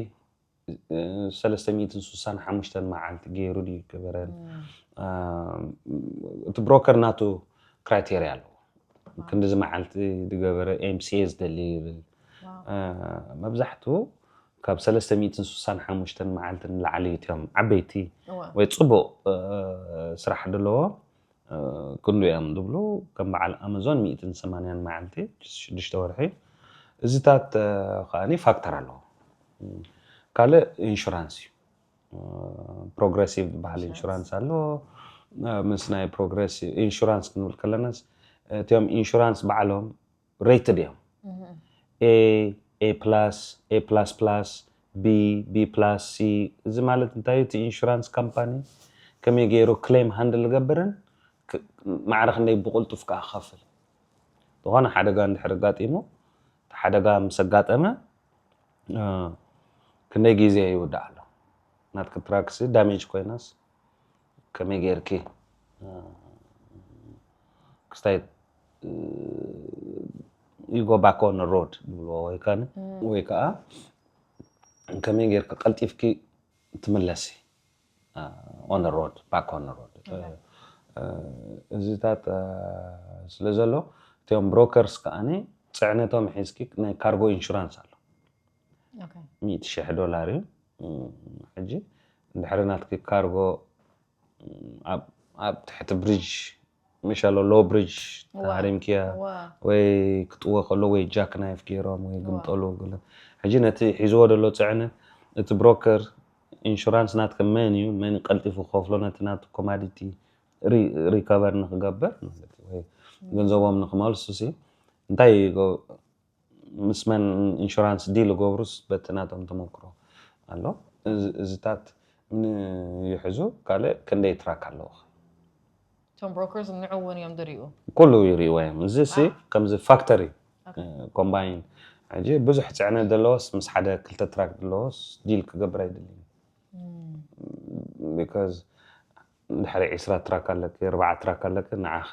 ሰለስተ ሚእትን ስሳን ሓሙሽተን መዓልቲ ገይሩ ድዩ ገበረን? እቲ ብሮከር ናቱ ክራይቴርያ ኣለዎ። ክንዲዚ መዓልቲ ዝገበረ ኤምሲኤ ዝደሊ ይብል። መብዛሕትኡ ካብ ሰለስተ ሚእትን ስሳን ሓሙሽተን መዓልቲ ንላዕሊ እቲኦም ዓበይቲ ወይ ፅቡቕ ስራሕ ዘለዎ ክንዱ እዮም ዝብሉ። ከም በዓል ኣማዞን ሚእትን ሰማንያን መዓልቲ ሽዱሽተ ወርሒ። እዚታት ከዓኒ ፋክተር ኣለዎ። ካልእ ኢንሹራንስ እዩ። ፕሮግረሲቭ ዝበሃል ኢንሹራንስ ኣሎ። ምስ ናይ ፕሮግረሲቭ ኢንሹራንስ ክንብል ከለናስ እቲኦም ኢንሹራንስ ባዕሎም ሬትድ እዮም። ኤ፣ ኤ ፕላስ፣ ኤ ፕላስ ፕላስ፣ ቢ፣ ቢ ፕላስ፣ ሲ። እዚ ማለት እንታይ እዩ? እቲ ኢንሹራንስ ካምፓኒ ከመይ ገይሩ ክሌም ሃንድል ገብርን ማዕረ ክንደይ ብቁልጡፍ ከዓ ክኸፍል። ዝኾነ ሓደጋ እንድሕር ኣጋጢሙ እቲ ሓደጋ ምስ ኣጋጠመ ክንደይ ግዜ ይውዳእ ኣሎ? ናትኪ ትራክሲ ዳሜጅ ኮይናስ ከመይ ጌርኪ ክስታይ you go back on the road ዝብልዎ ወይ ከዓኒ ወይ ከዓ ከመይ ጌርኪ ቀልጢፍኪ ትምለሲ on the road back on the road። እዚታት ስለ ዘሎ እቲኦም ብሮከርስ ከዓኒ ፅዕነቶም ሒዝኪ ናይ ካርጎ ኢንሹራንስ ኣሎ። ሚእቲ ሽሕ ዶላር እዩ። ሕጂ እንድሕሪ ናትኪ ካርጎ ኣብ ትሕቲ ብሪጅ ምሻሎ ሎ ብሪጅ ተሃሪምክያ ወይ ክጥወ ከሎ ወይ ጃክ ናይፍ ገይሮም ወይ ግምጠሉ። ሕጂ ነቲ ሒዝዎ ዘሎ ፅዕነት እቲ ብሮከር ኢንሹራንስ ናትከ መን እዩ መን ቀልጢፉ ክኸፍሎ ነቲ ናቱ ኮማዲቲ ሪካቨር ንክገብር ማለት እዩ ወይ ገንዘቦም ንክመልሱ ሲ እንታይ ምስ መን ኢንሹራንስ ዲል ገብሩስ በቲ ናቶም ተመክሮ ኣሎ። እዚታት ንይሕዙ ካልእ ክንደይ ትራክ ኣለዎ? እቶም ብሮከርስ ንዑ እውን እዮም ዝሪኡ። ኩሉ ይሪእዎ እዮም። እዚ ሲ ከምዚ ፋክተር እዩ። ኮምባይን ሕጂ ብዙሕ ፅዕነት ዘለዎስ ምስ ሓደ ክልተ ትራክ ዘለዎስ ዲል ክገብር ኣይደልን። ቢካዝ እንድሕሪ ዒስራ ትራክ ኣለኪ ኣርባዓ ትራክ ኣለኪ ንዓኺ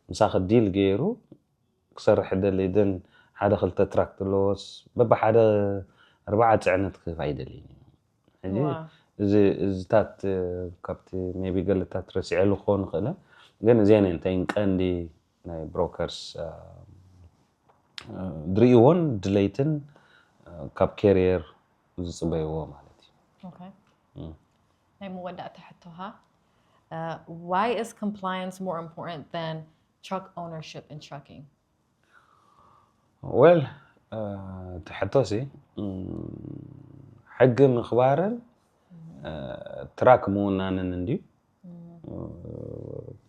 ምሳኺ ዲል ገይሩ ክሰርሕ ደሊ ደን ሓደ ክልተ ትራክ ዘለዎስ በብሓደ ኣርባዓ ፅዕነት ክህብ ኣይደልይን እዩ። ሕጂ እዚ እዚታት ካብቲ maybe ገለታት ረሲዐሉ ክኸውን ይኽእል፣ ግን እዚአን እየን እተን ቀንዲ ናይ brokers ዝርእይዎን ድሌትን ካብ carrier ዝፅበይዎ ማለት እዩ። ናይ መወዳእታ ሕቶኻ why is compliance more important than truck ownership in trucking? Well እቲ ሕቶሲ ሕጊ ምኽባርን ትራክ ምውናንን እንድዩ።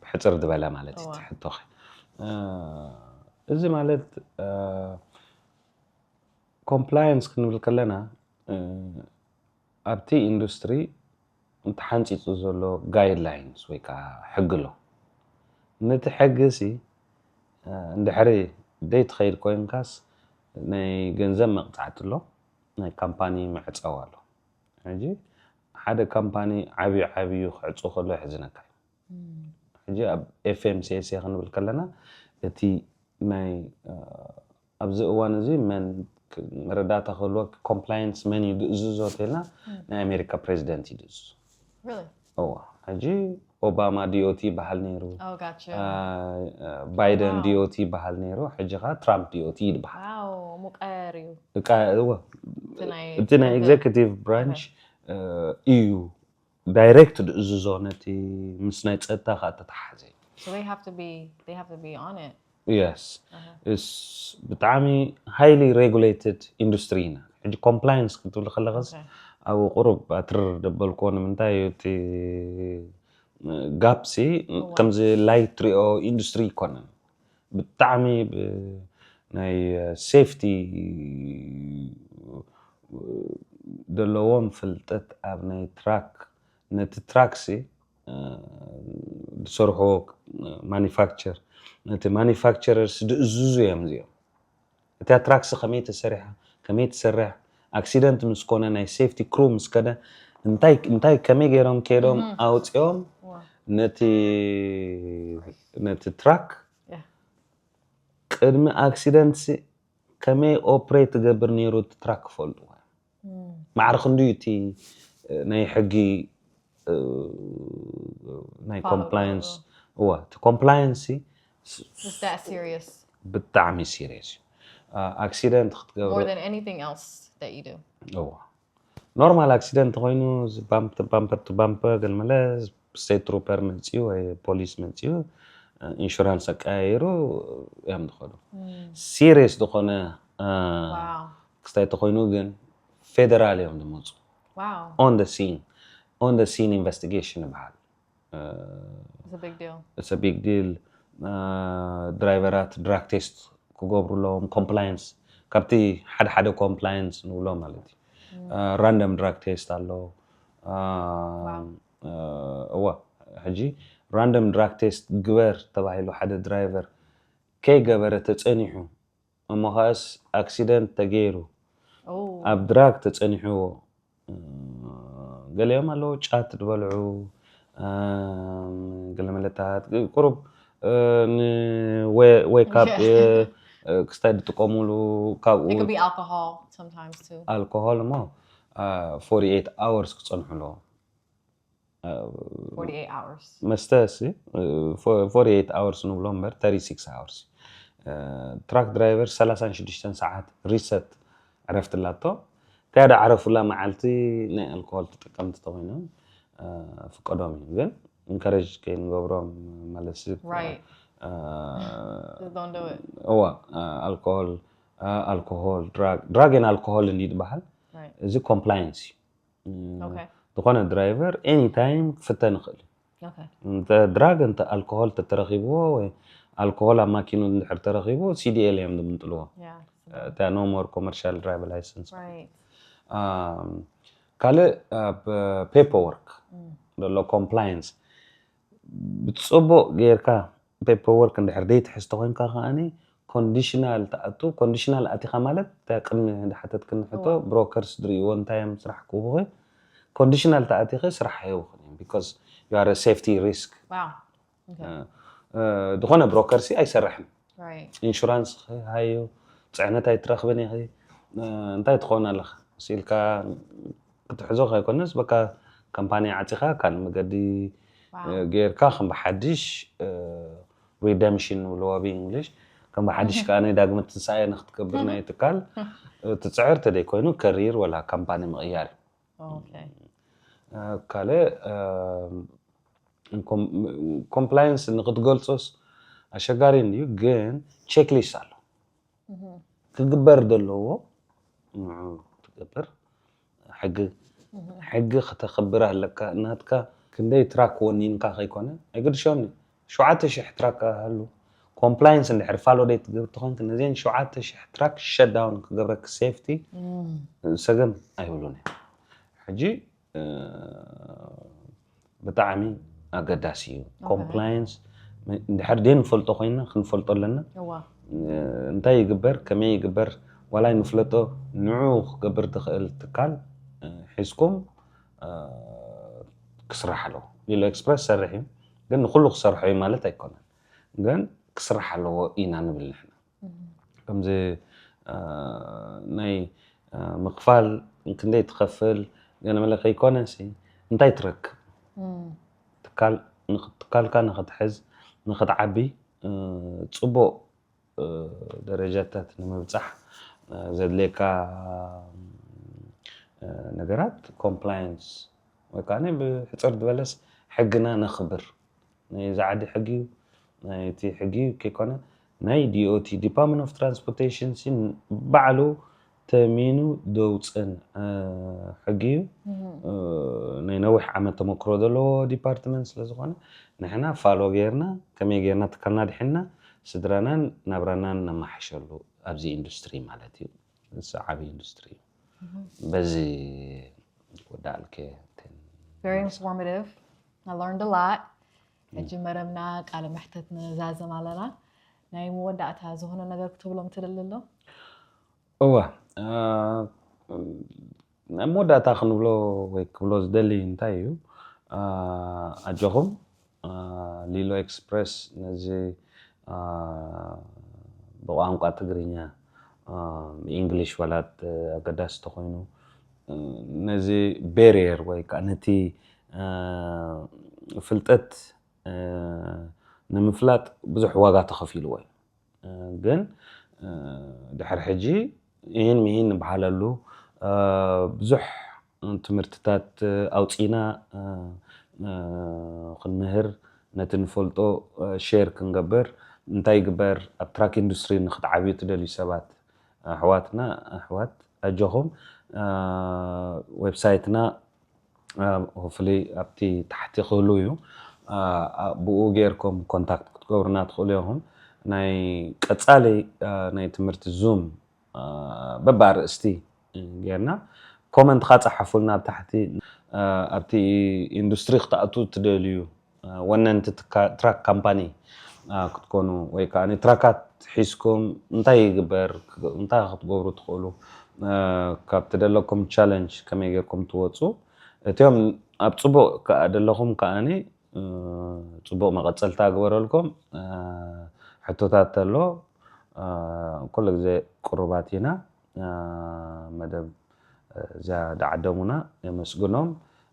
ሕፅር ዝበለ ማለት እዩ ሕቶኸ። እዚ ማለት compliance ክንብል ከለና ኣብቲ ኢንዱስትሪ ተሓንፂፁ ዘሎ guidelines ወይ ከዓ ሕጊ ኣሎ። ነቲ ሕጊ ሲ እንድሕሪ ዘይትኸይድ ኮይንካስ ናይ ገንዘብ መቕፃዕቲ ኣሎ፣ ናይ ካምፓኒ መዕፀዊ ኣሎ። ሕጂ ሓደ ካምፓኒ ዓብዩ ዓብዩ ክዕፁ ከሎ ይሕዝነካ እዩ። ሕጂ ኣብ FMCSA ክንብል ከለና እቲ ናይ ኣብዚ እዋን እዚ መን መረዳእታ ክህልወ compliance መን እዩ ዝእዝዞ ተልና ናይ ኣሜሪካ ፕሬዚደንት እዩ ዝእዝዞ። እዋ ሕጂ ኦባማ DOT ይበሃል ነይሩ፣ ባይደን DOT ይበሃል ነይሩ፣ ሕጂ ከዓ ትራምፕ DOT ይበሃል። ሙቀየር እዩ። እቲ ናይ executive branch እዩ direct ዝእዝዞ፣ ነቲ ምስ ናይ ፀጥታ ከዓ ተተሓሓዘ እዩ። So they have to be they have to be on it. Yes እስ ብጣዕሚ highly regulated industry ኢና። ሕጂ compliance ክትብል ከለኸስ ኣብኡ ቁሩብ ኣትርር ደበልክዎ። ንምንታይ እቲ gap ሲ ከምዚ light ትሪኦ ኢንዱስትሪ ይኮነን። ብጣዕሚ ናይ safety ዘለዎም ፍልጠት ኣብ ናይ ትራክ ነቲ ትራክ ሲ ዝሰርሕዎ manufacture ነቲ manufacturers ዝእዝዙ እዮም እዚኦም። እታ ትራክሲ ከመይ ተሰሪሓ፣ ከመይ ትሰርሕ፣ accident ምስ ኮነ ናይ safety crew ምስ ከደ እንታይ እንታይ ከመይ ገይሮም ከይዶም ኣውፂኦም ነቲ ነቲ ትራክ ቅድሚ accident ሲ ከመይ operate ትገብር ነይሩ እቲ ትራክ ክፈልጡ። ማዕረ ክንድዩ እቲ ናይ ሕጊ ናይ compliance እዋ እቲ compliance Is that serious? ብጣዕሚ serious እዩ። Accident ክትገብሮ More than anything else that you do. እዋ normal accident ኮይኑ bumper to bumper ገለመለ state trooper መፅዩ ወይ ፖሊስ መፅዩ insurance ኣቀያይሩ እዮም ዝኸዱ። Serious ዝኾነ ክስታይ ተኮይኑ ግን ፌደራል እዮም ዝመፁ። On the scene on the scene investigation ይበሃል። It's a big deal. It's a big deal. ድራይቨራት drug test ክገብሩ ኣለዎም። Compliance ካብቲ ሓደ ሓደ compliance ንብሎ ማለት እዩ። Random drug test ኣሎ። እዋ ሕጂ random drug test ግበር ተባሂሉ ሓደ ድራይቨር ከይገበረ ተፀኒሑ እሞ ከኣስ accident ተገይሩ ኣብ drug ተፀኒሕዎ ገሊኦም ኣለዉ ጫት ዝበልዑ ገለመለታት ቁሩብ ን wake up ክስታይ ዝጥቀሙሉ ካብኡ It could be alcohol sometimes too. ኣልኮሆል እሞ forty eight hours ክፀንሑ ኣለዎም። forty eight hours. መስተ ሲ forty eight hours ንብሎ እምበር thirty six hours። Truck driver ሰላሳን ሽዱሽተን ሰዓት reset ዕረፍቲ ኣላቶ። እቲኣ ዳ ዓረፉላ መዓልቲ ናይ ኣልኮሆል ተጠቀምቲ ተኮይኖም ፍቀዶም እዩ። ግን encourage ከይንገብሮም ማለት ሲ Right. Just don't do it. እዋ ኣልኮሆል ኣልኮሆል drug drug and alcohol እንዲ ዝበሃል Right. እዚ compliance እዩ። Okay. ዝኾነ ድራይቨር any time ክፍተን ይኽእል እዩ። Okay. እንተ ድራግ እንተ ኣልኮሆል ተተረኺብዎ ወይ ኣልኮሆል ኣብ ማኪኑ እንድሕር ተረኺቡ CDL እዮም ዝምንጥልዎ። Yeah. እታ no more commercial driver license። Right. ካልእ ኣብ paperwork ዘሎ compliance ብፅቡቅ ጌርካ paperwork እንድሕር ዘይትሕዝ ተኮይንካ ከዓኒ conditional ትኣቱ። Conditional ኣቲኻ ማለት እታ ቅድሚ ዝሓተትክኒ ሕቶ brokers ዝርእይዎ እንታይ እዮም ስራሕ ክህቡኺ። Conditional ተኣቲኺ ስራሕ ኣይህቡኽን እዮም because you are a safety risk። Wow. Okay. ዝኾነ broker ሲ ኣይሰርሕን። Right. Insurance ሃዩ ፅዕነት ኣይትረኽብን ኢኺ። እንታይ ትኾን ኣለኻ ሲልካ ትሕዞ ከይኮነስ በቃ ካምፓኒ ዓፂኻ ካልእ መገዲ ጌርካ ከም ብሓድሽ ሪደምሽን ንብልዎ ብእንግሊሽ ከም ብሓድሽ ከዓ ናይ ዳግመ ትንሳኤ ንክትገብር ናይ ትካል ትፅዕር ተደይ ኮይኑ ከሪር ወላ ካምፓኒ ምቕያር እዩ። ካልእ ኮምፕላየንስ ንክትገልፆስ ኣሸጋሪ እዩ፣ ግን ቼክሊስት ኣሎ ክግበር ዘለዎ ንዑ ትገብር ሕጊ ሕጊ ክተኽብር ኣለካ። እናትካ ክንደይ ትራክ ወኒንካ ከይኮነ ኣይግድሾኒ ሸውዓተ ሽሕ ትራክ ሃሉ ኮምፕላየንስ እንድሕር ፋሎ ደይ ትገብር ተኾንክ ነዚን ሸውዓተ ሽሕ ትራክ ሸዳውን ክገብረክ ሴፍቲ ሰገም ኣይብሉን እዮም። ሕጂ ብጣዕሚ ኣገዳሲ እዩ። ኮምፕላየንስ እንድሕር ደይ ንፈልጦ ኮይና ክንፈልጦ ኣለና። እንታይ ይግበር ከመይ ይግበር ዋላይ ንፍለጦ ንዑ ክገብር ትኽእል ትካል ሒዝኩም ክስራሕ ኣለዎ። ሊሎ ኤክስፕረስ ሰርሕ እዩ ግን ንኩሉ ክሰርሖ እዩ ማለት ኣይኮነን። ግን ክስራሕ ኣለዎ ኢና ንብል ንሕና። ከምዚ ናይ ምክፋል ክንደይ ትኸፍል ገለ መለ ከይኮነ ሲ እንታይ ትረክብ ትካልካ ንክትሕዝ ንክትዓቢ ፅቡቅ ደረጃታት ንምብፃሕ ዘድልየካ ነገራት ኮምፕላየንስ ወይ ከዓ ብሕፅር ዝበለስ ሕግና ነኽብር ናይ ዛዓዲ ሕጊ እዩ ናይቲ ሕጊ ከይኮነ ናይ ዲኦቲ ዲፓርትመንት ኦፍ ትራንስፖርቴሽን ባዕሉ ተሚኑ ደውፅን ሕጊ እዩ። ናይ ነዊሕ ዓመት ተመክሮ ዘለዎ ዲፓርትመንት ስለዝኮነ ንሕና ፋሎ ጌርና ከመይ ጌርና ትካልና ድሕና ስድራናን ናብራናን ነማሓሸሉ ኣብዚ ኢንዱስትሪ ማለት እዩ። ንሱ ዓብዪ ኢንዱስትሪ እዩ። በዚ ወዳልከ Very informative. I learned a lot. ሕጂ መረምና ቃለ መሕተት ንዛዘም ኣለና። ናይ መወዳእታ ዝኾነ ነገር ክትብሎም ትደሊ ኣሎ? እወ ኣብ መወዳእታ ክንብሎ ወይ ክብሎ ዝደሊ እንታይ እዩ ኣጆኹም ሊሎ ኤክስፕረስ ነዚ ብቋንቋ ትግርኛ ብእንግሊሽ ዋላት ኣገዳሲ ተኮይኑ ነዚ ቤሪየር ወይ ከዓ ነቲ ፍልጠት ንምፍላጥ ብዙሕ ዋጋ ተኸፊልዎ እዩ። ግን ድሕሪ ሕጂ ይህን ምሂን ንበሃለሉ ብዙሕ ትምህርትታት ኣውፂና ክንምህር ነቲ ንፈልጦ ሼር ክንገብር እንታይ ይግበር ኣብ ትራክ ኢንዱስትሪ ንክትዓብዩ ትደልዩ ሰባት ኣሕዋትና ኣሕዋት ኣጆኹም ዌብሳይትና ሆፍሊ ኣብቲ ታሕቲ ክህሉ እዩ ብኡ ጌርኩም ኮንታክት ክትገብሩና ትኽእሉ ኢኹም ናይ ቀፃሊ ናይ ትምህርቲ ዙም በብኣርእስቲ ጌርና ኮመንት ካ ፀሓፉልና ኣብ ታሕቲ ኣብቲ ኢንዱስትሪ ክትኣትዉ ትደልዩ ወነንቲ ትራክ ካምፓኒ ክትኮኑ ወይ ከዓ ትራካት ሒዝኩም እንታይ ይግበር እንታይ ክትገብሩ ትኽእሉ ካብ ትደለኩም ቻለንጅ ከመይ ጌርኩም ትወፁ እቲኦም ኣብ ፅቡቅ ከዓ ደለኹም ከዓኒ ፅቡቅ መቐፀልታ ግበረልኩም ሕቶታት ተሎ ኩሉ ግዜ ቅሩባት ኢና መደብ እዚኣ ደዓደሙና የመስግኖም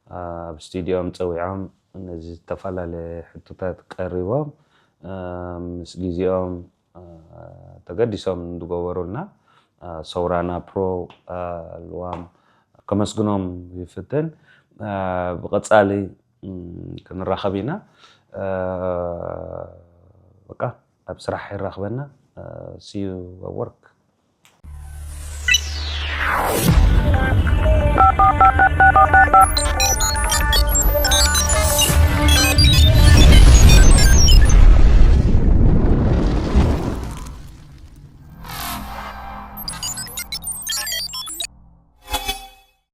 ኣብ ስቱዲዮም ፀዊዖም ነዚ ዝተፈላለየ ሕቶታት ቀሪቦም ምስ ግዜኦም ተገዲሶም ዝገበሩልና ሰውራና ፕሮ ልዋም ከመስግኖም ይፍትን ብቐፃሊ ክንራኸብ ኢና በቃ ኣብ ስራሕ ይራኽበና see you at work